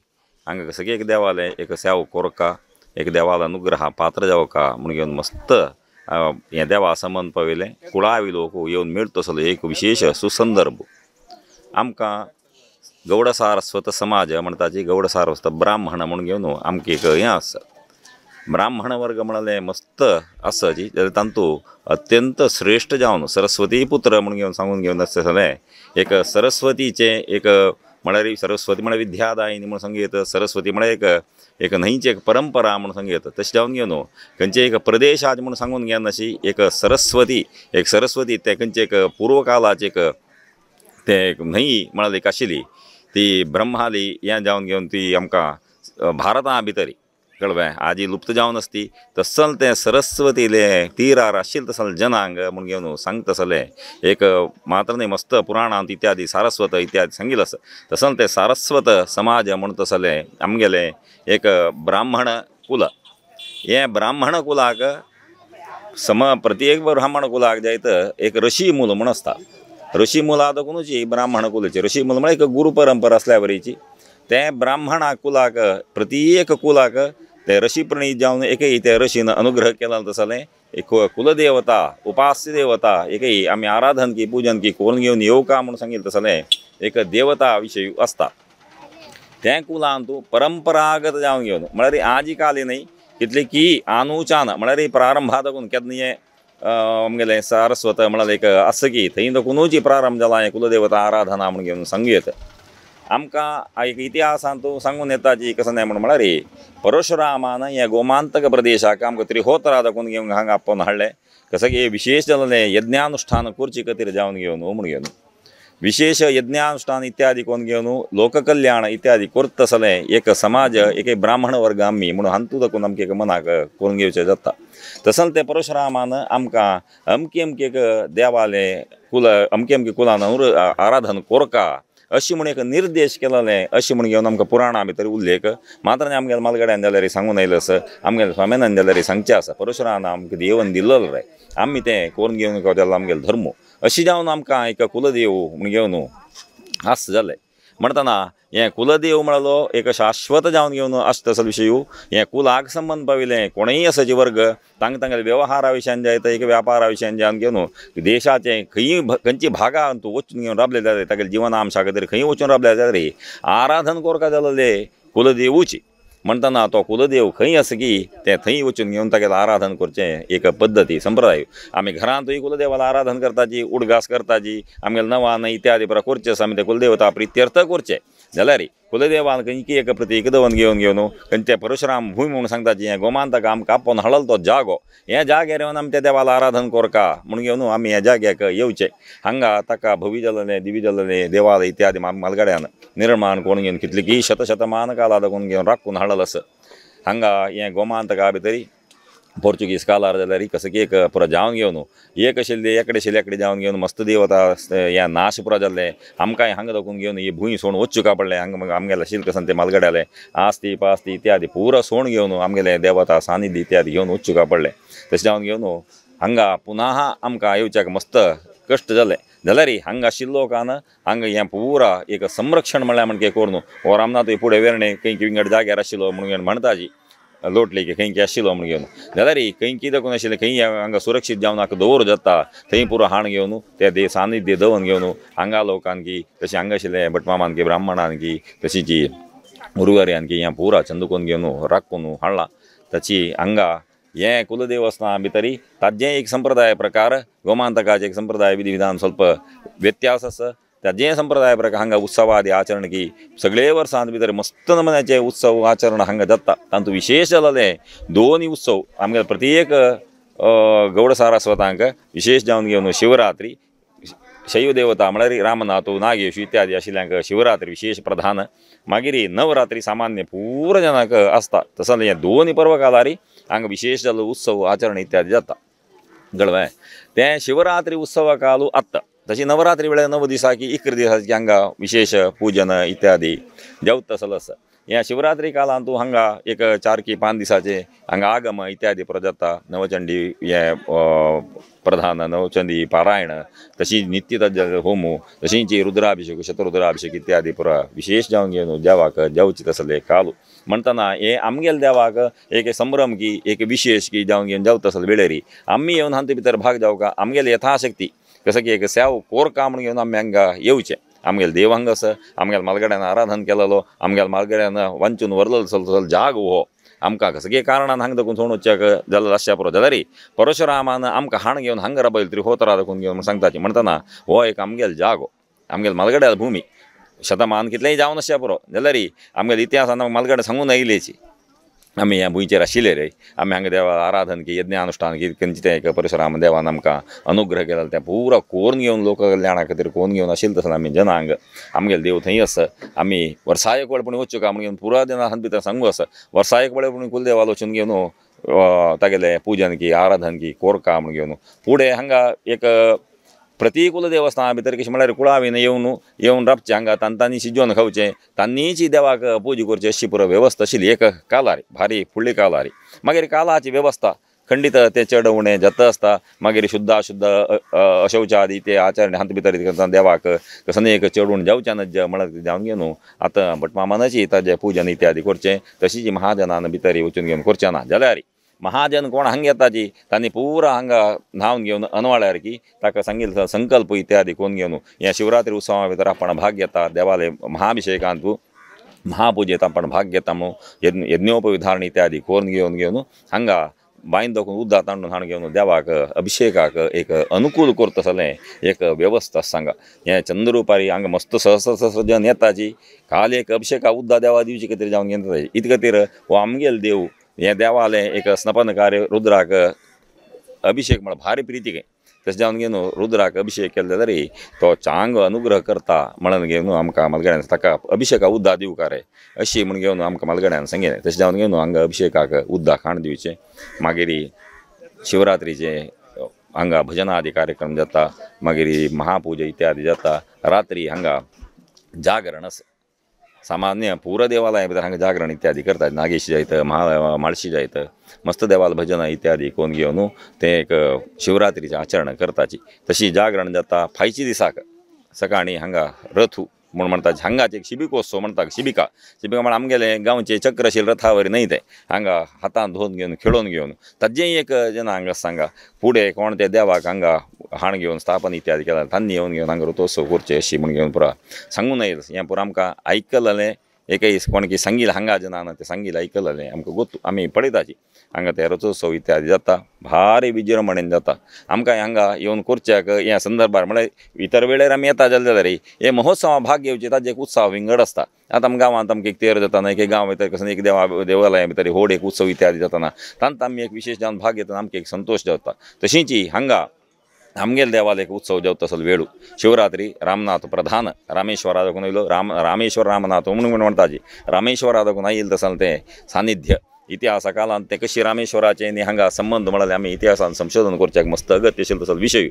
[SPEAKER 12] हांगा सगळे एक देवालय एक सेव कोरका एक देवाल अनुग्रह पात्र जावका म्हूण घेवन मस्त हें देवा समन पाविल्लें कुळावी लोक येवन मेळटो तसलो एक विशेष सुसंदर्भ. आमकां गौड सारस्वत समाज म्हणटाची गौड सारस्वत ब्राह्मण म्हूण घेवन आमकां एक हें आसा. ब्राह्मण वर्ग म्हळ्यार मस्त आसा जी जाल्यार तांतू अत्यंत श्रेश्ठ जावन सरस्वती पुत्र म्हूण घेवन सांगून घेवन आसता जाल्यार एक सरस्वतीचें एक म्हळ्यार सरस्वती म्हळ्यार विद्यादायिनी म्हूण सांगू येता. सरस्वती म्हळ्यार एक एक न्हंयची एक परंपरा म्हूण सांगू येता. तशें जावन घेवन खंयचे एक प्रदेशाच म्हूण सांगून घेवन अशी एक सरस्वती एक सरस्वती ते खंयचे एक पूर्वकालाचे एक ते एक न्हंय म्हळ्यार एक आशिल्ली ती ब्रह्माली हें जावन घेवन ती आमकां भारता भितरी कळवें आजी लुप्त जावन आसती तसल तें सरस्वतीले तिरार आशिल्लें तसल जनांग म्हूण घेवन सांगता तसलें एक मात्र न्हय मस्त पुराणांत इत्यादी सारस्वत इत्यादी सांगिल्लें आसा. तसल तें सारस्वत समाज म्हूण तसलें आमगेलें एक ब्राह्मण कुल हें ब्राह्मण कुलाक सम प्रत्येक ब्राह्मण कुलाक जायत एक ऋषी मूल म्हूण आसता. ऋषी मुलां देखूनच ब्राह्मण कुलाची ऋषी मूल म्हळ्यार एक गुरू परंपरा आसल्या वरीची तें ब्राह्मणा कुलाक प्रत्येक कुलाक ते ऋषी प्रणीत जावन एकय ते ऋषीन अनुग्रह केला तसलें एक कुलदेवता उपास्य देवता एकय आमी आराधन की पूजन की करून घेवन येवका म्हूण सांगिल्लें तसलें एक देवता विशय आसता. तें कुलान तूं परंपरागत जावन घेवन म्हळ्यार आजी काली न्हय कितली की आनुचान म्हळ्यार प्रारंभा दाखून केन्ना हें आमगेलें सारस्वत म्हळ्यार एक आसा की थंय दाखुनूच प्रारंभ जाला हें कुलदेवता आराधना म्हूण घेवन सांगू येता. आमकां एक इतिहासांत सांगून येता जी कसं न्हय म्हण म्हळ्यार परशुरामान ह्या गोमांतक प्रदेशाक आमकां त्रिहोत्रा दाखोवन घेवन हांगा आपोवन हाडलें कसं की विशेष जालें यज्ञानुष्ठान करचे खातीर जावन घेवन म्हूण घेवन विशेष यज्ञानुष्ठान इत्यादी कोण घेवन लोककल्याण इत्यादी करता आसलें एक समाज एक ब्राह्मण वर्ग आमी म्हणून हांतू दाखोवन आमकां एक मनाक करून घेवचें जाता. तसोच तें परशुरामान आमकां अमकी अमकी एक देवालें कुल अमकी अमकी कुलान आराधन कोरका अशी म्हूण एक निर्देश केलेले अशी म्हूण घेवन आमकां पुराणां भितर उल्लेख मात्र आमगेले मालगड्यान जाल्यार सांगून आयलो आसा आमगेले स्वाम्यान जाल्यार सांगचें आसा परशुरामान आमकां देवन दिल्लो रे आमी तें करून घेवन जाल्यार आमगेलो धर्म अशी जावन आमकां एक कुलदेव म्हूण घेवन आस जालें. म्हणटना हें कुलदेव म्हळ्यालो एक शाश्वत जावन घेवन आसता तसो विशय हें कुलाक संबंद पाविल्लें कोणूय आसाचे वर्ग तांकां तांगेले वेव्हारा विशयान जायत एक व्यापारा विशयान जावन घेवन देशाचें खंयी खंयची भागान तूं वचून घेवन राबले जाल्यार तागेले जिवनांशा खातीर खंय वचून राबले जाल्यार आराधन करका जालें कुलदेवूची. म्हणटना तो कुलदेव खंय आसा की तें थंय वचून घेवन तागेलें आराधन करचें एक पद्दती संप्रदाय. आमी घरांतूय कुलदेवाला आराधन करताची उडगास करताची आमगेले नवान इत्यादी पुरा करचें आसा आमी ते कुलदेवता प्रित्यर्थ करचें जाल्यार कुलदेवान खंयची एक प्रतीक दवन घेवन घेवन खंयचे परशुराम भूंय म्हूण सांगताची हें गोमांतक आमकां आपोवन हाडलो तो जागो ह्या जाग्यार येवन आमी त्या देवाला आराधन करका म्हूण घेवन आमी ह्या जाग्याक येवचें. हांगा ताका भवी जालें दिवी जालें देवालय इत्यादी मालगड्यान निर्माण करून घेवन कितली शतशतमान काला दाखोवन घेवन राखून हाडलो आसा. हांगा हें गोमांतका भितरी पोर्चुगीज कालार जाल्यार कसं की एक पुरा जावन घेवन एक आशिल्ले एकडे आशिल्ले एकडे जावन घेवन मस्त देवता ह्या नाश पुरा जाल्लें आमकांय हांगा दाखोवन घेवन ही भूंय सोण वचूंक पडलें हांगा आमगेलें आशिल्लें कसं तें मालगड्यालें आस्ती पास्ती इत्यादी पुरा सोण घेवन आमगेलें देवता सानिध्य इत्यादी घेवन वचूंक पडलें. तशें जावन घेवन हांगा पुनः आमकां येवच्याक मस्त कश्ट जालें जाल्यार हांगा आशिल्लो लोकान हांगा हें पुरा एक संरक्षण म्हणल्यार म्हणके करून हो रामनाथ फुडें वेर्णें खंय विंगड जाग्यार आशिल्लो म्हणून म्हणटाची लोटली की खंय आशिल्लो म्हूण घेवन जाल्यार खंय कितें दाखोवन आशिल्लें खंय हांगा सुरक्षीत जावन हाका दवरूं जाता थंय पुरो हाण घेवन ते दे सानिध्य दवरून घेवन हांगा लोकान की तशें हांगा आशिल्लें भटमामान की ब्राह्मणान की तशीची उर्वऱ्यान की हें पुरा चंदकोन घेवन राखून हाडलां. ताची हांगा हें कुलदेवस्थान भितरी ताजें एक संप्रदाय प्रकार गोमांतकाचें एक संप्रदाय विधी विधान स्वल्प व्यत्यास आसा ताजें संप्रदाय प्रकार हांगा उत्सवादी आचरण की सगळे वर्सांत भितर मस्त नमुन्याचे उत्सव आचरण हांगा जाता. तातूंत विशेष जालें दोनूय उत्सव आमगेले प्रत्येक गौड सारस्वतांक विशेष जावन घेवन शिवरात्री शैव देवता म्हळ्यार रामनाथ नागेश इत्यादी आशिल्ल्यांक शिवरात्री विशेष प्रधान मागीर नवरात्री सामान्य पूरा जनांक आसता. तसो हें दोनूय पर्व कालारी हांगा विशेष जाल्लो उत्सव आचरण इत्यादी जाता कळ्ळें. तें शिवरात्री उत्सवा कालू आत्ता तशी नवरात्री वेळार 9 दिसाकी 11 दिसाची हांगा विशेष पूजन इत्यादी जावता तसलो आसा. ह्या शिवरात्री कालांत हांगा एक 4 की 5 दिसाचे हांगा आगम इत्यादी पुरो जाता. नवचंडी हें प्रधान नवचंडी पारायण तशी नित्य ताजे होम तशींच रुद्राभिषेक शतरुद्राभिषेक इत्यादी पुरा विशेष जावन घेवन देवाक जावचे तसले कालू म्हणटना हें आमगेले देवाक एक संभ्रम की एक विशेष की जावन घेवन जावता तसले वेळेरी आमी येवन हांचे भितर भाग जावका आमगेले यथाशक्ती कसं की एक सेव कोरका म्हणून घेवन आमी हांगा येवचें. आमगेले देव हांगा आसा आमगेले मालगड्यान आराधन केलेलो आमगेले मालगड्यान वांचून व्हरलेलो तसलो जाग हो आमकां कसं की कारणान हांगा दाखोवन सोडून वचच्याक जाल्यार आसच्या पुरो जाल्यार परशुरामान आमकां हाण घेवन हांगा राबयल त्रिहोत्रा दाखोवन घेवन म्हूण सांगताची. म्हणटना हो एक आमगेलो जागो आमगेले मालगड्याल भूमी शतमान कितलेंय जावन आसच्या पुरो जाल्यार आमगेले इतिहासान मालगड्या सांगून आयिल्लेची आमी ह्या भुंयचेर आशिल्ले रे आमी हांगा देवा आराधन की यज्ञानुष्ठान की खंयचें तें एक परशुराम देवान आमकां अनुग्रह केला तें पुरा कोरून घेवन लोककल्याणा खातीर कोरून घेवन आशिल्लें तसो आमी जनांग आमगेले देव थंय आसा. आमी वर्सा एक वेळ पूण वचूं काय म्हूण घेवन पुरा जना भितर सांगू आसा वर्सा एक वेळ पूण कुलदेवाल वचून घेवन तागेलें पूजन की आराधन की कोरका म्हूण घेवन फुडें हांगा एक प्रतिकूल देवस्थाना भितर कशें म्हळ्यार कुळावीन येवन येवन राबचें हांगा तांणी शिजोवन खावचें तांणीच देवाक पुजा करची अशी पुरो वेवस्था आशिल्ली एक कालार भारी फुडली कालारी. मागीर कालाची वेवस्था खंडीत तें चड उणें जाता आसता मागीर शुद्ध अशुद्ध अशौचादी ते आचरण हातूंत भितर देवाक कसं एक चड उणें जावचें ना म्हणत जावन घेवन आतां भटमामानाची ताजें पुजन इत्यादी करचें तशीच महाजनान भितर वचून घेवन करचें ना जाल्यार महाजन कोण हांगा येताची तांणी पुरा हांगा न्हावन घेवन अनवाळ्यार की ताका सांगिल्लो संकल्प इत्यादी कोण घेवन ह्या शिवरात्री उत्सवा भितर आपण भाग घेता देवाले महाभिषेकांत महापुजेत आपण भाग घेता म्हणून यज्ञोपविधारण इत्यादी कोण घेवन घेवन हांगा बांयन दाखोवन उदक तांडून हाडून घेवन देवाक अभिषेकाक एक अनुकूल करता जालें एक वेवस्था सांगा. हें चंद्ररुपारी हांगा मस्त सहस्र सहस्र जन येताची काल एक अभिषेका उदक देवा दिवची खातीर जावन घेता. इतले खातीर हो आमगेलो देव हें देवालें एक स्नपन कार्य रुद्राक अभिषेक म्हळ्यार भारी प्रिती काय तशें जावन घेवन रुद्राक अभिषेक केलो जाल्यार तो चांग अनुग्रह करता म्हणून घेवन आमकां म्हालगड्यान ताका अभिषेका उदक दिवका रे अशी म्हूण घेवन आमकां म्हालगड्यान सांगलें. तशें जावन घेवन हांगा अभिषेकाक उदक हाडून दिवचें. मागीर शिवरात्रीचें हांगा भजन आदी कार्यक्रम जाता, मागीर महापुजा इत्यादी जाता. रात्री हांगा जागरण आसा. सामान्य पुरा देवालया भितर हांगा जागरण इत्यादी करतात, नागेशी जायत, म्हाळशी जायत, मस्त देवाल भजन इत्यादी कोण घेवन तें एक शिवरात्रीचें आचरण करताची. तशी जागरण जाता. फायची दिसाक सकाळीं हांगा रथू म्हूण म्हणटा, हांगाच एक शिबिकोत्सव म्हणटा. शिबिका शिबिका म्हळ्यार आमगेले गांवचे चक्रशील रथावर न्हय तें हांगा हातान धुवन घेवन खेळोवन घेवन ताजें एक जेन्ना हांगा सांगा फुडें कोण ते देवाक हांगा हाण घेवन स्थापन इत्यादी केला तांणी येवन घेवन हांगा रथोत्सव करचे अशी म्हूण घेवन पुरा सांगून येयल. हें पुरा आमकां आयकलें एकय कोण की सांगील हांगा जेन्ना तें सांगील आयकलें आमकां गोतू आमी पळयताची हांगा ते रथोत्सव इत्यादी जाता, भारी विजृंभणेन जाता. आमकां हांगा येवन करच्याक ह्या संदर्भार म्हळ्यार इतर वेळेर आमी येता जाल्यार जाल्यार हे महोत्सवा भाग घेवचे ताजे एक उत्साह विंगड आसता. आतां आमकां गांवांत आमकां एक तेर जाताना एक गांव भितर कसो एक देवा देवालया भितर व्हड एक उत्सव इत्यादी जाताना तांत आमी एक विशेश जावन भाग घेतना आमकां एक संतोश जाता. तशींच हांगा आमगेले देवालय एक उत्सव जावता तसो वेळू शिवरात्री रामनाथ प्रधान रामेश्वरा दाखोवन येयलो रामेश्वर रामनाथ म्हणून म्हणटाची रामेश्वरा दाखोवन आयिल्लें तसलें तें सानिध्य इतिहासा कालांत तें कशी रामेश्वराचें आनी हांगा संबंद म्हळ्यार आमी इतिहासान संशोधन करच्याक मस्त अगत्य आशिल्लो तसलो विशय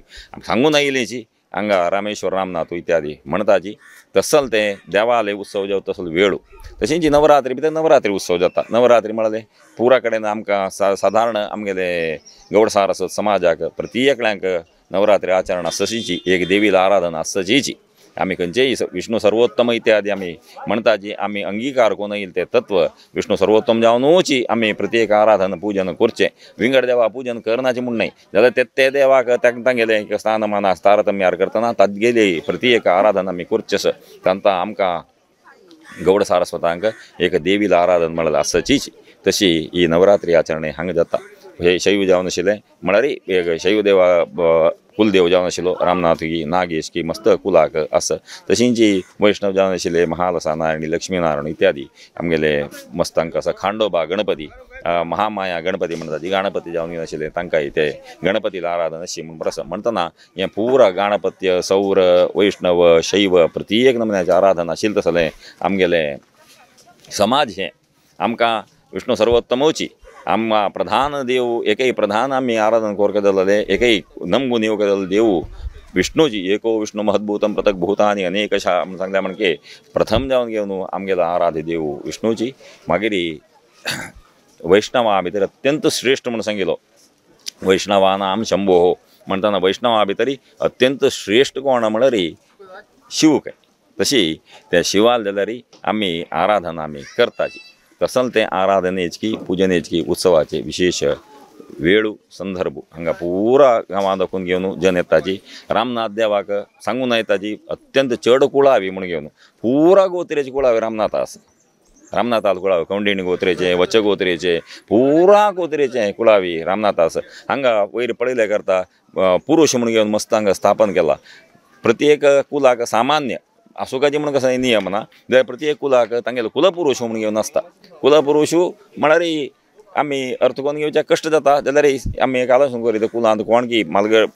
[SPEAKER 12] सांगून आयिल्लीची हांगा रामेश्वर रामनाथ इत्यादी म्हणटाची. तसल तें देवालय उत्सव जावता तसलो वेळू. तशींच नवरात्री भितर नवरात्री उत्सव जाता. नवरात्री म्हळ्यार पुरा कडेन आमकां सादारण आमगेले गौडसार आसत समाजाक प्रति एकल्यांक नवरात्री आचरण आसचीची एक देवीला आराधना आसचीची. आमी खंयचेय विष्णु सर्वोत्तम इत्यादी आमी म्हणटाची आमी अंगीकार कोण येईल ते तत्व विष्णु सर्वोत्तम जावनूची आमी प्रत्येक आराधन पूजन करचें. विंगड देवा पूजन करनाचें म्हूण न्हय जाल्यार ते ते देवाक तांगेलें एक स्थानमान तारतम्यार करतना तागेली प्रत्येक आराधन आमी करचें. तांकां आमकां गौड सारस्वतांक एक देवीला आराधन म्हळ्यार आसचीच. तशी ही नवरात्री आचरणे हांगा जाता. हे शैव जावन आशिल्लें म्हळ्यार एक शैव देवा कुलदेव जावन आशिल्लो रामनाथ की नागेश की मस्त कुलाक आसा. तशींच वैष्णव जावन आशिल्ले महालसा नारायणी लक्ष्मीनारायण इत्यादी आमगेले मस्त तांकां आसा. खांडोबा गणपती महामाया गणपती म्हणटा जी गणपती जावन आशिल्ले तांकांय ते गणपतीला आराधन अशी म्हूण आसा. म्हणटना हें पुरा गणपत्य सौर वैष्णव शैव प्रत्येक नमुन्याचें आराधन आशिल्लें तसलें आमगेलें समाज हें आमकां विष्णु सर्वोत्तमोची आमकां प्रधान देव एकय प्रधान आमी आराधन करता जाल्यार एकय नमगून येवंक जाल्यार देव विष्णुजी एको विष्णु महद्भूतं पृथक भूतानि अनेकशा म्हूण सांगल्या म्हणके प्रथम जावन घेवन आमगेलो आराध्य देव विष्णुजी. मागीर वैष्णवा भितर अत्यंत श्रेश्ठ म्हूण सांगिलो वैष्णवानाम शंभो म्हणटना वैष्णवा भितर अत्यंत श्रेश्ठ कोण म्हळ्यार शिव काय. तशी त्या शिवाल जाल्यार आमी आराधना आमी करताची. तसल तें आराधनेची पुजनेची उत्सवाचे विशेष वेळू संदर्भ हांगा पुरा गांवां दाखोवन घेवन जन येताची रामनाथ देवाक सांगून येताची अत्यंत चड कुळावी म्हूण घेवन पुरा गोत्रेची कुळावी रामनाथ आसा. रामनाथाल कुळावी कौंडिणी गोत्रेचे वच गोत्रेचे पुरा गोत्रेचे कुळावी रामनाथ आसा. हांगा वयर पळयले करता पुरुष म्हूण घेवन मस्त हांगा स्थापन केला. प्रत्येक कुलाक सामान्य आसुकाचे म्हणून कसो नियम ना जाल्यार प्रत्येक कुलाक तांगेलो कुलपुरुष म्हणून घेवन आसता. कुलपुरुष म्हळ्यार आमी अर्थ करून घेवच्याक कश्ट जाता जाल्यार आमी एक आलोचना करीत कुलांत कोण की म्हालगड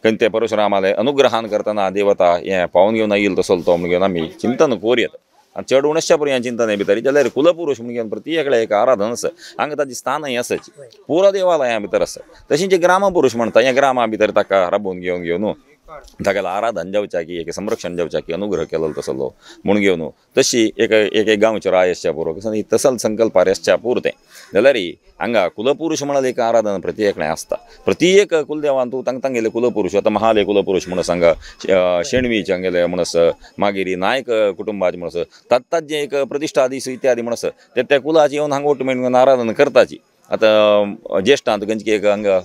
[SPEAKER 12] खंय ते परशुरामाले अनुग्रहान करतना देवता हें पावून घेवन येयल तसो तो म्हणून घेवन आमी चिंतन करूयात. आनी चड उणश्या पुरो हें चिंतन भितर जाल्यार कुलपुरुष म्हणून घेवन प्रत्येक एक आराधन आसा. हांगा ताजी स्थानय आसाची पुरा देवालया भितर आसा. तशेंच ग्रामपुरुष म्हणटा ह्या ग्रामा भितर ताका राबोवन घेवन घेवन ताका आराधन जावच्याकी एक संरक्षण जावच्याकी अनुग्रह केलो तसलो म्हूण घेवन तशी एक एक गांवचो राय आसच्या पुरो तसल संकल्पार आसच्या पुरतें जाल्यार हांगा कुलपुरुष म्हळ्यार एक आराधन प्रत्येकलें आसता. प्रत्येक कुलदेवान तूं तांकां तांगेले कुलपुरुष आतां महाले कुलपुरुष म्हूण सांगा शेणवीचे हांगेले म्हूण आसा, मागीर नायक कुटुंबाचे म्हूण आसा, तात एक प्रतिश्ठा दीस इत्यादी म्हूण आसा ते त्या कुलाचे येवन हांगा ओट मेळून आराधन करताची. आतां ज्येश्ठांत खंयची एक हांगा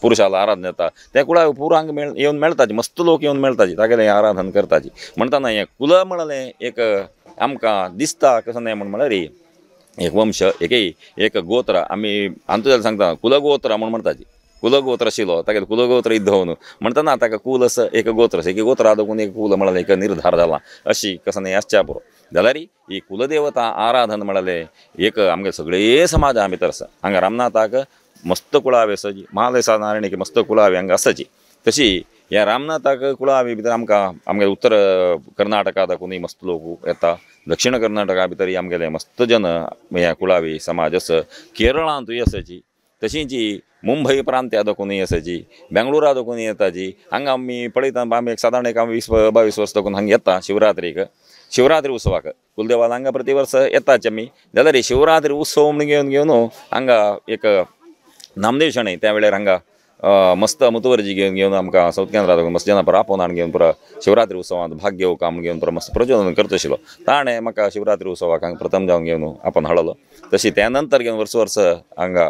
[SPEAKER 12] पुरुषाला आराधन जाता त्या कुळा पुरो हांगा मेळ येवन मेळटाची मस्त लोक येवन मेळटाची तागेलें आराधन करताची. म्हणटना हें कुल म्हणलें एक आमकां दिसता कसो न्हय म्हूण म्हळ्यार एक वंश एकय एक गोत्र आमी आमचो जाल्यार सांगता कुलगोत्र म्हूण म्हणटाची कुलगोत्र आशिल्लो तागेलो कुलगोत्र इद्दो न्हू म्हणटना ताका कुल असो एक गोत्र एक गोत्रा दाखोवन एक कुल म्हळ्यार एक निर्धार जाला अशी कसं न्ही आसच्या पुरो जाल्यार ही कुलदेवता आराधन म्हळ्यार एक आमगे सगळे समाजा भितर आसा हांगा रामनाथाक मस्त कुळावे आसाची महालयसा नारायणीक मस्त कुळावे हांगा आसाची तशी ह्या रामनाथाक कुळावे भितर आमकां आमगे उत्तर कर्नाटका दाखोवनूय मस्त लोक येता दक्षिण कर्नाटका भितर आमगेले मस्त जन ह्या कुळावी समाज आसा केरळांतूय आसाची तशींच मुंबई प्रांत्या दाखोवनूय आसाची बेंगळुरा दाखोवन येताची हांगा आमी पळयता आमी एक सादारण एक आमी 20-22 वर्स दाखोवन हांगा येता शिवरात्रीक शिवरात्री उत्सवाक कुलदेवाला हांगा प्रति वर्स येताच आमी जाल्यार शिवरात्री उत्सव म्हणून घेवन घेवन हांगा एक नामदेव शणै त्या वेळार हांगा मस्त मुतवर्जी घेवन घेवन आमकां सावथ केंद्रा दाखोवन मस्त जना आपोवन हाडून घेवन पुरा शिवरात्री उत्सवांत भाग घेवका म्हूण घेवन पुरा मस्त प्रचोदन करता आशिल्लो ताणें म्हाका शिवरात्री उत्सवाक हांगा प्रथम जावन घेवन आपण हाडलो तशी त्या नंतर घेवन वर्स वर्स हांगा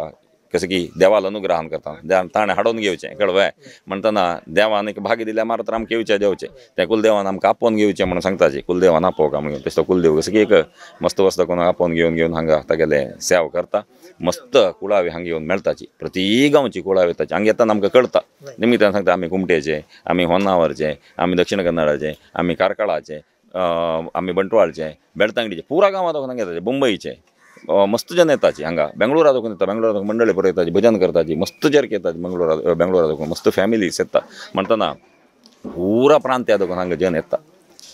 [SPEAKER 12] कसं की देवाला अनुग्रहान करता ताणें हाडून घेवचें कळवें म्हणटना देवान एक भाग्य दिल्यार मात्र आमकां येवचें देवचें त्या कुलदेवान आमकां आपोवन घेवचें म्हणून सांगताची कुलदेवान आपोवका म्हणून तसो कुलदेव कसं की एक मस्त वस्त कोण आपोवन घेवन घेवन हांगा तागेलें सेवा करता मस्त कुळावे हांगा येवन मेळटाची प्रति गांवची कुळावे येताची हांगा येताना आमकां कळटा निमित्तान सांगता आमी कुमटेचे आमी होन्नावरचे आमी दक्षिण कन्नडाचे आमी कार्कळाचे आमी बंटवाळचे बेळतांगडीचे पुरा गांवांत हांगा येताचे मुंबईचे मस्त जन येताची हांगा बेंगळुरा दाखोवन येता बेंगळुरा दाखोवन मंडळी पुरो येताची भजन करताची मस्त जर्क येताची मंगळुरा बेंगळुरा दाखोवन मस्त फॅमिलीज येता म्हणटना पुरा प्रांत्या दाखोवन हांगा जन येता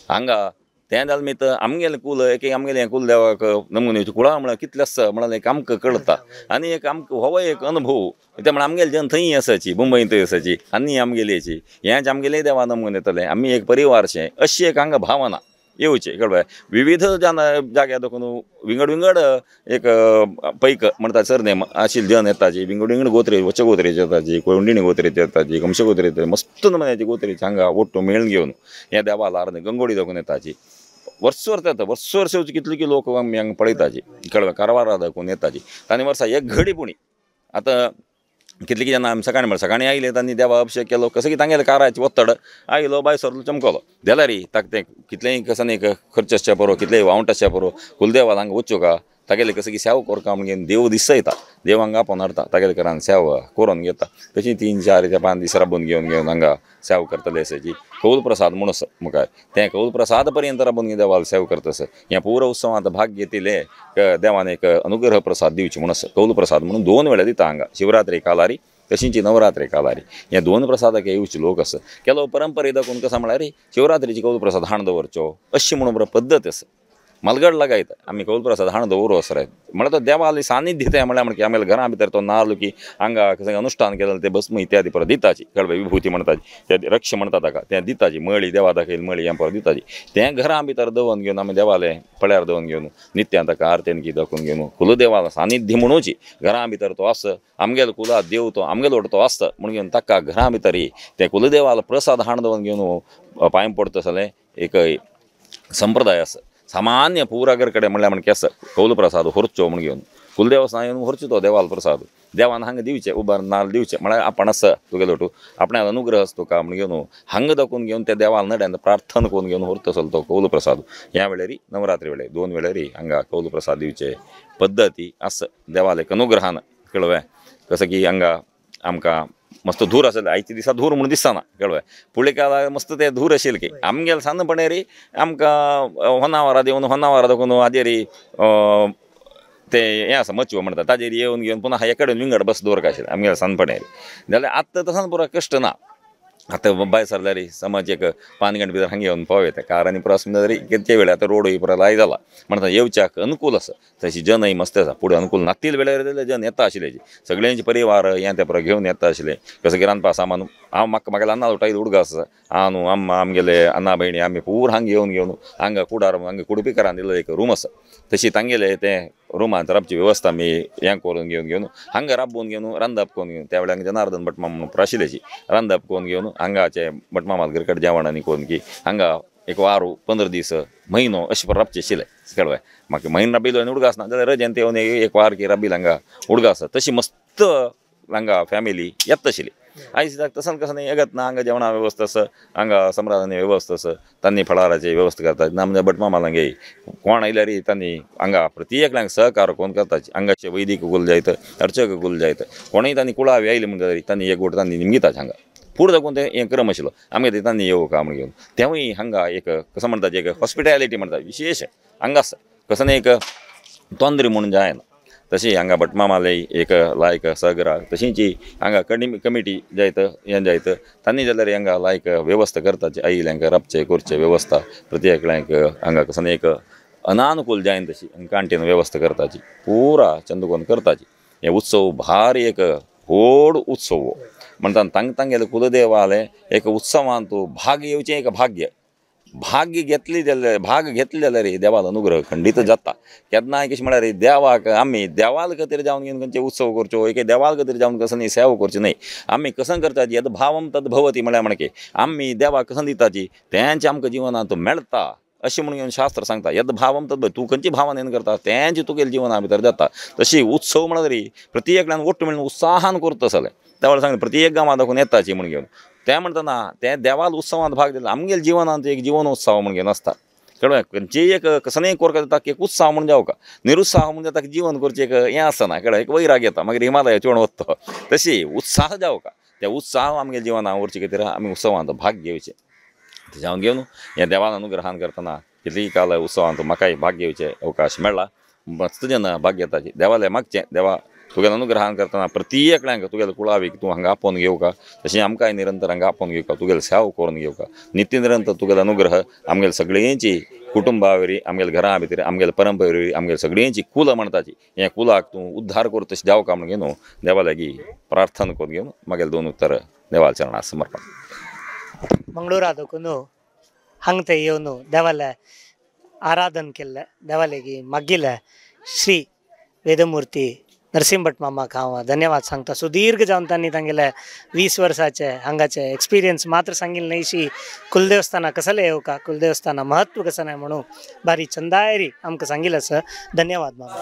[SPEAKER 12] हांगा तें जालें मीत आमगेलें कुल एक आमगेलें कुलदेवाक नमुने कुळां म्हळ्यार कितलें आसा म्हळ्यार एक आमकां कळटा आनी एक आमकां हो एक अनुभव ते म्हळ्यार आमगेले जन थंय आसाची मुंबयंतूय आसाची आनी आमगेली हेंच आमगेलें देवा नमून येतलें आमी एक परिवारशें अशी एक हांगा भावना येवचे कळ्ळें विविध जाग्यार दाखोवन विंगड विंगड एक पैक म्हणटा सरनेम आशिल्ले जन येताची विंगड विंगड गोत्रे वच्च गोत्रेचे येताची कोंडिणी गोत्रेचे येताची कमशे गोत्रेचे मस्त नमुन्याची गोत्रेची हांगा ओट्टू मेळून घेवन ह्या देवाला आराधना गंगोडी दाखोवन येताची वर्स वर्स येता वर्स वर्स येवची कितली की लोक आमी हांगा पळयताची कळ्ळें कारवारा दाखोवन येताची तांणी वर्सा एक घडी पुणी आतां कितली की जेन्ना आमी सकाळीं म्हळ्यार सकाळीं आयले तांणी देवा अभिशेक केलो कसं की तांगेले काराचे ओत्तड आयलो बाय सरलो चमकलो जाल्यार ताका तें कितलेंय कसं एक खर्च आसच्या पुरो कितलेंय वावंट आसच्या पुरो कुलदेवाला हांगा वचूं तागेले कसं की सेवा करका म्हणून देव दिसयता देव हांगा आपोवन हाडटा तागेले घरान सेवा करून घेता तशी 3 4 5 दीस राबून घेवन घेवन हांगा सेवा करतले आसाची कौल प्रसाद म्हूण आसा मुखार तें कौल प्रसाद पर्यंत राबून घेवन देवाला सेवा करता आसा ह्या पुरो उत्सवांत भाग घेतिल्ले देवान एक अनुग्रह प्रसाद दिवचे म्हूण आसा कौल प्रसाद म्हणून 2 वेळा दिता हांगा शिवरात्री कालारी तशींची नवरात्री कालारी ह्या 2 प्रसादाक येवचे लोक आसा केलो परंपरे दाखोवन कसो म्हळ्यार शिवरात्रीची कौल प्रसाद हाण दवरचो अशी म्हणून पद्दत आसा मलगड लगायता आमी कौल प्रसाद हाण दवरू असो म्हळ्यार तो देवाले सानिध्य तें म्हळ्यार म्हणजे आमगे घरां भितर तो नाल्ल की हांगा कसं अनुष्ठान केलें ते भस्म इत्यादी परत दिताची कळ्ळें विभूती म्हणटाची ते रक्ष म्हणटा ताका तें दिताची मळी देवा दाखयल मळी हें परत दिताची तें घरां भितर दवरून घेवन आमी देवाले पळ्यार दवरून घेवन नित्यान ताका आरतेन की दाखोवन घेवन कुलदेवाला सानिध्य म्हणूची घरां भितर तो आसा आमगेलो कुला देव तो आमगेलो तो आसता म्हणून घेवन ताका घरां भितर तें कुलदेवाला प्रसाद हाण दवरून घेवन पांय पडता जाल्यार एक संप्रदाय आसा सामान्य पुरागर कडेन म्हणल्यार म्हणजे आसा कौल प्रसाद व्हरचो म्हणून घेवन कुलदेवस्थान येवन व्हरचो तो देवाल प्रसाद देवान हांगा दिवचें उबार नाल्ल दिवचें म्हळ्यार आपण आसा तुगेलो टू आपणाक अनुग्रह आसा तुका म्हणून घेवन हांगा दाखोवन घेवन त्या देवाल नड्यान प्रार्थना करून घेवन व्हरता आसलो तो कौल प्रसाद ह्या वेळार नवरात्री वेळार 2 वेळार हांगा कौल प्रसाद दिवचे पद्दती आसा देवाल एक अनुग्रहान कळ्ळें कसं की हांगा आमकां मस्त धूर आसले आयच्या दिसा धूर म्हणून दिसना कळ्ळें फुडले काळार मस्त ते धूर आशिल्ले की आमगेले सानपणेर आमकां होन्नावरा देवन होन्नावरा दाखोवन हाजेर ते हें आसा मचव्यो म्हणटा ताजेर येवन घेवन पुन्हा हे कडेन विंगड बस दवरका आशिल्लें आमगेले सानपणेर जाल्यार आतां तसो पुरो कश्ट ना आतां भायर सरल्यार समज एक 5 गंटे भितर हांगा येवन पाव येता कार आनी प्रवास म्हणल्यार ते वेळार आतां रोडूय पुरो लाय जाला म्हणटा येवच्याक अनुकूल आसा तशी जनय मस्त आसा फुडें अनुकूल नातील वेळार जाल्यार जन येता आशिल्ले सगळ्यांचे परिवार हें तें पुरो घेवन येता आशिल्ले कसं की रांदपा सामान हांव म्हाका म्हाका अन्ना उठायत उडगा आसा हांव न्हू आम्मा आमगेले अण्णा भयणी आमी पूर हांगा येवन घेवन हांगा कुडार हांगा कुडपीकरान दिल्लो एक रूम आसा तशी तांगेले तें रुमांत राबची वेवस्था आमी हें करून घेवन घेवन हांगा राबोवन घेवन रांदप करून घेवन त्या वेळार जनार्दन भटमाम म्हणून आशिल्ल्याची रांदप करून घेवन हांगाचे भटमामाल घरकट जेवण आनी करून की हांगा एक वारू 15 दीस म्हयनो अशें राबचें आशिल्लें कळ्ळें म्हाका म्हयनो राबिल्लो आनी उडगास ना जाल्यार रजेन येवन एक वार की राबिल हांगा उडगास तशी मस्त हांगा फॅमिली येता आशिल्ली. आयज तसन कसं येगत ना हांगा जेवणा वेवस्था आसा हांगा सम्राजानी वेवस्था आसा तांणी फळाराची वेवस्था करतात ना म्हणजे भटमामालांगे कोण आयल्यार तांणी हांगा प्रति एकल्यांक सहकार कोण करतात हांगाचे वैदिक कुल जायत अर्चक कुल जायत कोणूय तांणी कुळावी आयले म्हणटा तांणी एकवट तांणी निमगितात हांगा पूर्ण दाखोवन ते हें क्रम आशिल्लो आमगे ते तांणी येवं का म्हण घेवन तेवूय हांगा एक कसं म्हणटा एक हॉस्पिटॅलिटी म्हणटा विशेश हांगा आसा कसं एक तोंदरी म्हणून जायना तशी हांगा भटमामाले एक लायक सहगरा तशींची हांगा कमिटी जायत हें जायत तांणी जाल्यार हांगा लायक वेवस्था करताची आयिल्ल्यांक राबचे करचे वेवस्था प्रति एकल्यांक हांगा कसं एक अनानुकूल जायन तशी कांटीन वेवस्था करताची पुरा चंदकोन करताची हे उत्सव भारी एक व्हड उत्सव म्हणटा तांग तांगेले कुलदेवाले एक उत्सवांत भाग येवचें एक भाग्य भाग्य घेतली जाल्यार भाग घेतले जाल्यार देवालो अनुग्रह खंडीत जाता केन्नाय कशें म्हळ्यार देवाक आमी देवाल खातीर जावन घेवन खंयचे उत्सव करच्यो एक देवाल खातीर जावन कसं न्ही सेवा करची न्हय आमी कसं करताची यद भावम तद भवती म्हळ्यार म्हणके आमी देवाक कसं दिताची तेंच आमकां जिवनांत मेळटा अशें म्हणून घेवन शास्त्र सांगता यद भावम तद तूं खंयची भावनेन करता तेंच तुगेले जिवना भितर जाता तशी उत्सव म्हळ्यार प्रति एकल्यान ओट्ट मेळून उत्साहान करता सगळें त्या वेळार सांगलें प्रति एक गांवांत दाखोवन येताची म्हणून घेवन तें म्हणटना तें देवाल उत्सवांत भाग दिला आमगेले जिवनांत एक जिवनोत्सव म्हणून घेवन आसता कळ्ळें खंयचीय एक कसलेंय कोरका जाता एक उत्साह म्हणून जावका निरुत्साह म्हणून जाता जीवन करचें एक हें आसना कळ्ळें एक वैराग येता मागीर हिमालया चोण वता तशी उत्साह जावका त्या उत्साह आमगे जिवनांत उरचे खातीर आमी उत्सवांत भाग घेवचे जावन घेवन ह्या देवान अनुग्रहान करतना कितलीय काल उत्सवांत म्हाकाय भाग घेवचे अवकाश मेळ्ळा मस्त जेन्ना भाग घेताची देवाले मागचें देवा तुगेले अनुग्रहान करतना प्रति एकल्यांक तुगेले कुळावीक तूं हांगा आपोवन घेवका तशें आमकांय निरंतर हांगा आपोवन घेवका तुगेले सेवा करून घेवका नित्य निरंतर तुगेले अनुग्रह आमगेले सगळ्यांची कुटुंबा वरी आमगेले घरां भितर आमगेले परंपरे वरी आमगेले सगळ्यांची कुलां म्हणटाची ह्या कुलाक तूं उद्धार कर तशें जावका म्हणून घेवन देवा लागीं प्रार्थना करून घेवन मागीर दोन उत्तर देवा चरणां समर्पण.
[SPEAKER 5] मंगळूरा देखून हांगा थंय येवन देवाले आराधन केल्लें देवाले मागिल्लें श्री वेदमूर्ती नरसिंह भट मामाक हांव धन्यवाद सांगता. सुदीर्घ जावन तांणी तांगेले 20 वर्साचे हांगाचे एक्सपिरियन्स मात्र सांगिल्लें न्हय कुलदेवस्थाना कसलें येवका कुलदेवस्थाना महत्व कसं नाही म्हणून बारी चंदायरी आमकां सांगिल्लें आसा. धन्यवाद मामा.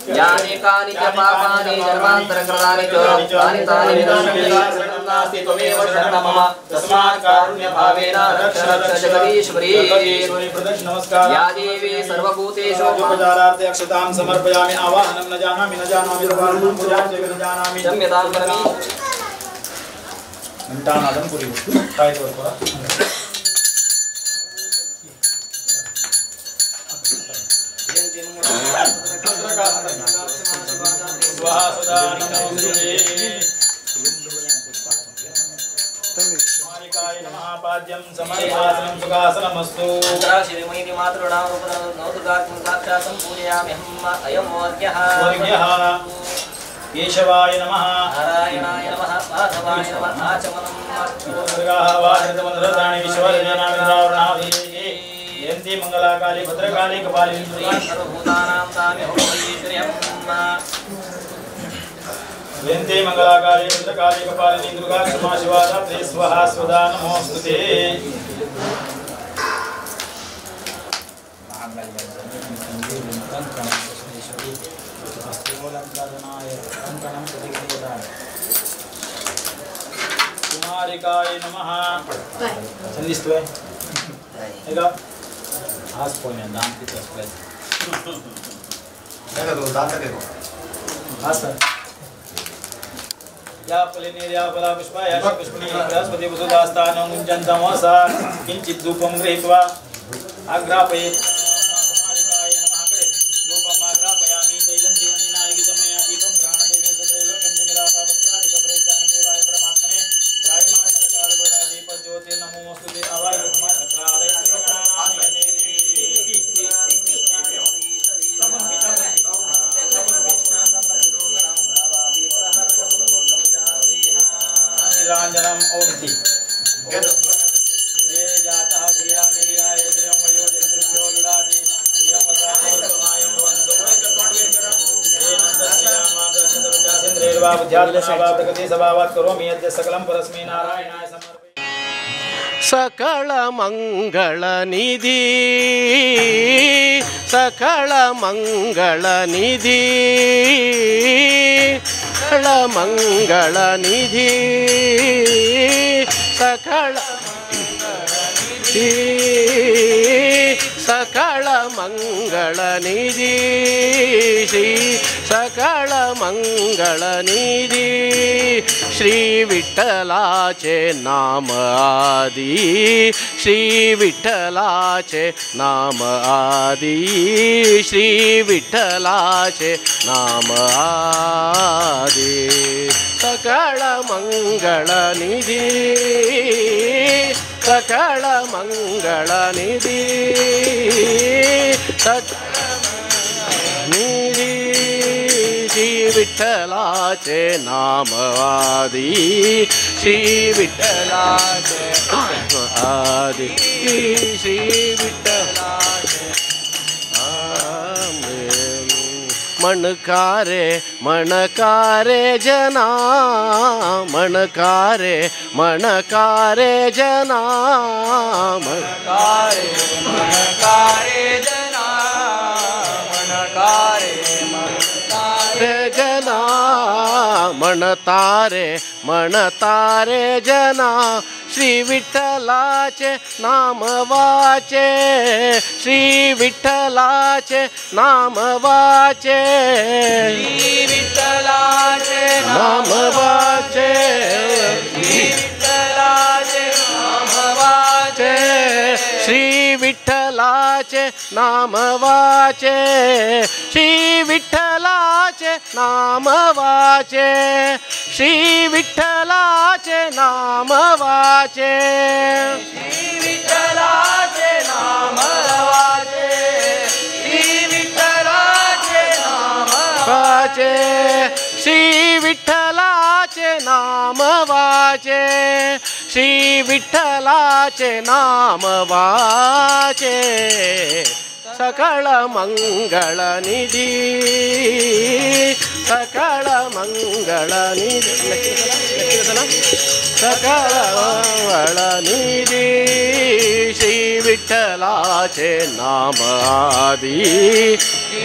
[SPEAKER 8] यानि कानि च पापानि जन्मान्तरकृतानि च तानि तानि विनश्यन्ति त्वमेव शरणं मम तस्मात् कारुण्यभावेन रक्ष रक्ष जगदीश्वरी. या देवी सर्वभूतेषु
[SPEAKER 9] उपचारार्थे अक्षतां समर्पयामि. आवाहनं न जानामि न जानामि पूजां च न जानामि.
[SPEAKER 8] क्षम्यतां परमे.
[SPEAKER 9] घंटानादं कुरु. काय करतो केशवाय नमः
[SPEAKER 8] नारायणाय नमः माधवाय नमः आचमनं
[SPEAKER 9] दुर्गाः वासृतमन्त्रदानि विश्वजनामिन्द्रावृणाभिः
[SPEAKER 13] जयन्ती मंगलाकाली भद्रकाली कपालिनी
[SPEAKER 8] सर्वभूतानां ताम्यहं
[SPEAKER 13] जयन्ती मंगलाकाली भद्रकाली कपालिनी दुर्गा क्षमा शिवा धात्री स्वाहा स्वधा नमोस्तुते। कुमारिकाय नमः। संदिस्तुवे एका हास पोयना दाम किती असले
[SPEAKER 9] देखो तो दांत देखो।
[SPEAKER 13] हां सर। या फलिनी या फला पुष्पा या पुष्पिणी बृहस्पति वसुदास्तानं मुञ्चन्तमसा किञ्चित् धूपं गृहीत्वा आग्रापयेत्। कुमारिकाय नमः। करे धूपम् आग्रापयामि तैलं जीवनिनायितं मया दीपं घ्राणदेवे सत्रैलोक्यं निमिरापापत्यादिकप्रैतानि देवाय परमात्मने त्रायिमात्रकालगुणा दीपज्योतिर्नमोऽस्तुते। अवाय कुमार तत्रादय सुगणानि देवी निरांजनम ओम ति श्री जातः श्रीरानिर्याय श्रियं वयो जगद्भ्यो ददाति श्रियं वसानो श्रीरामान्द्रचन्द्रजासेन्द्रैर्वा प्रकृति सभावात् करोमि यद्य सकलं परस्मै नारायणाय समर्पयामि।
[SPEAKER 14] सकल मंगल निधि सकल मंगल निधि सकल मंगल निधि सकल निधि सकल मंगल निधि श्री सकल मंगल निधि श्री विठ्ठलाचे नाम आदि श्री विठ्ठलाचे नाम आदि श्री विठ्ठलाचे नाम आदि सकल मंगल निधि सकल मंगल निधि सकल निधि श्री विठ्ठलाचे नाम आदि श्री विठ्ठलाचे नाम आदि श्री विठ्ठलाचे नाम। मणकारे मणकारे जना मणकारे मणकारे जना
[SPEAKER 8] मणकारे मणकारे जना मणकारे मणकारे
[SPEAKER 14] जना म्हणतारे म्हणतारे जना श्री विठ्ठलाचे नाम वाचे श्री विठ्ठलाचे नाम वाचे
[SPEAKER 8] श्री विठ्ठलाचे
[SPEAKER 14] नाम वाचे
[SPEAKER 8] श्री विठ्ठलाचे नाम वाचे
[SPEAKER 14] श्री विठ्ठलाचे नाम वाचे श्री विठ्ठलाचे नाम वाचे श्री विठ्ठलाचे नाम वाचे
[SPEAKER 8] श्री विठ्ठलाचे नाम वाचे श्री विठ्ठलाचे नाम
[SPEAKER 14] वाचे श्री विठ्ठलाचे नाम वाचे श्री विठ्ठलाचे नाम वाचे सकल मंगल निधि सकल मंगल निधि सकल मंगल निधि श्री विठ्ठलाचे नाम आदि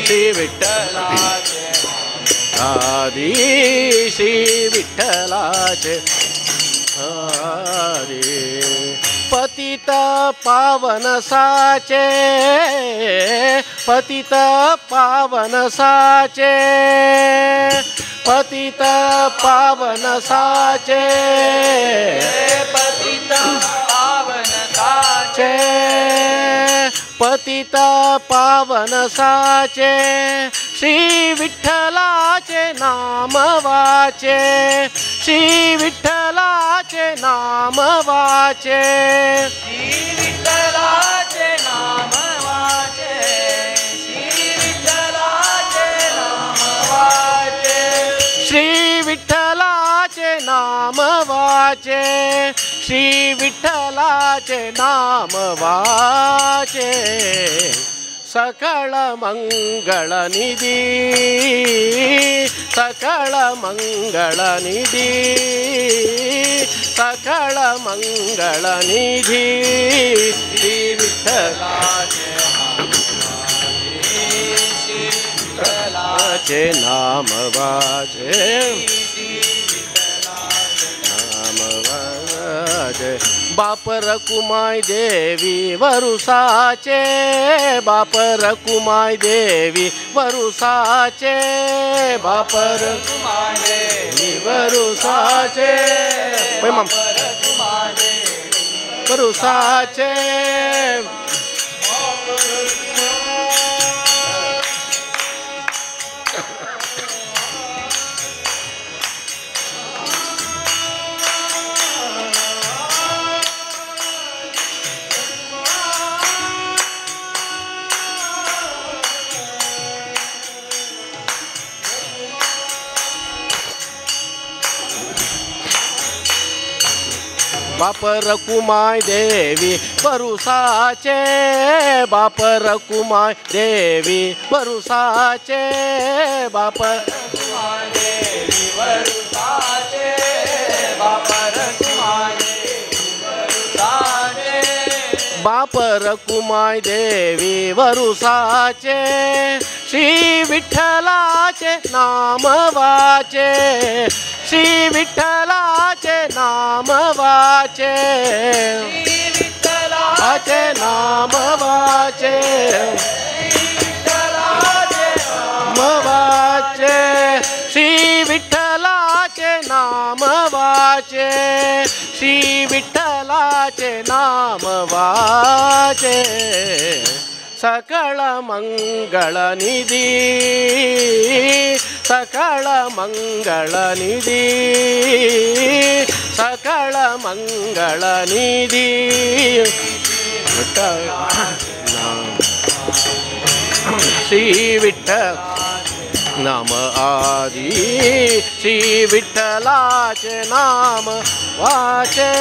[SPEAKER 14] श्री विठ्ठलाचे आदि श्री विठ्ठलाचे आदि। पतित पावन साचे पतित पावन साचे पतित पावन साचे
[SPEAKER 8] पतित पावन साचे
[SPEAKER 14] पतित पावन साचे श्री विठ्ठलाचे नाम वाचे श्री विठ्ठलाचे नाम वाचे
[SPEAKER 8] श्री विठ्ठलाचे नाम वाचे श्री विठ्ठलाचे नाम वाचे
[SPEAKER 14] श्री विठ्ठलाचे नाम वाचे श्री विठ्ठलाचे नाम वाचे सकळ मंगळ निधी सकळ मंगळ निधी सकळ मंगळ निधी श्री विठ्ठलाचे नाम वाचे नाम वाचे बाप रकुमाई देवी वरुसाचे बाप रकुमाई देवी वरुसाचे बाप रकुमाई देवी वरुसाचे वरुसाचे बाप रकुमाई देवी वरुसाचे बाप रकुमाई देवी वरुसाचे बाप रकुमाई देवी वरुसाचे बाप रकुमाई देवी वरुसाचे बाप रकुमाई देवी वरुसाचे श्री विठ्ठलाचे नाम वाचे श्री विठ्ठलाचे नाम वाचे श्री विठ्ठलाचे नाम वाचे नाम वाचे श्री विठ्ठलाचे नाम वाचे श्री विठ्ठलाचे नाम वाचे सकळ मंगळ निधी सकळ मंगळ निधी सकळ मंगळ निधी श्री विठ्ठल नाम आदी श्री विठ्ठलाचे नाम वाचे।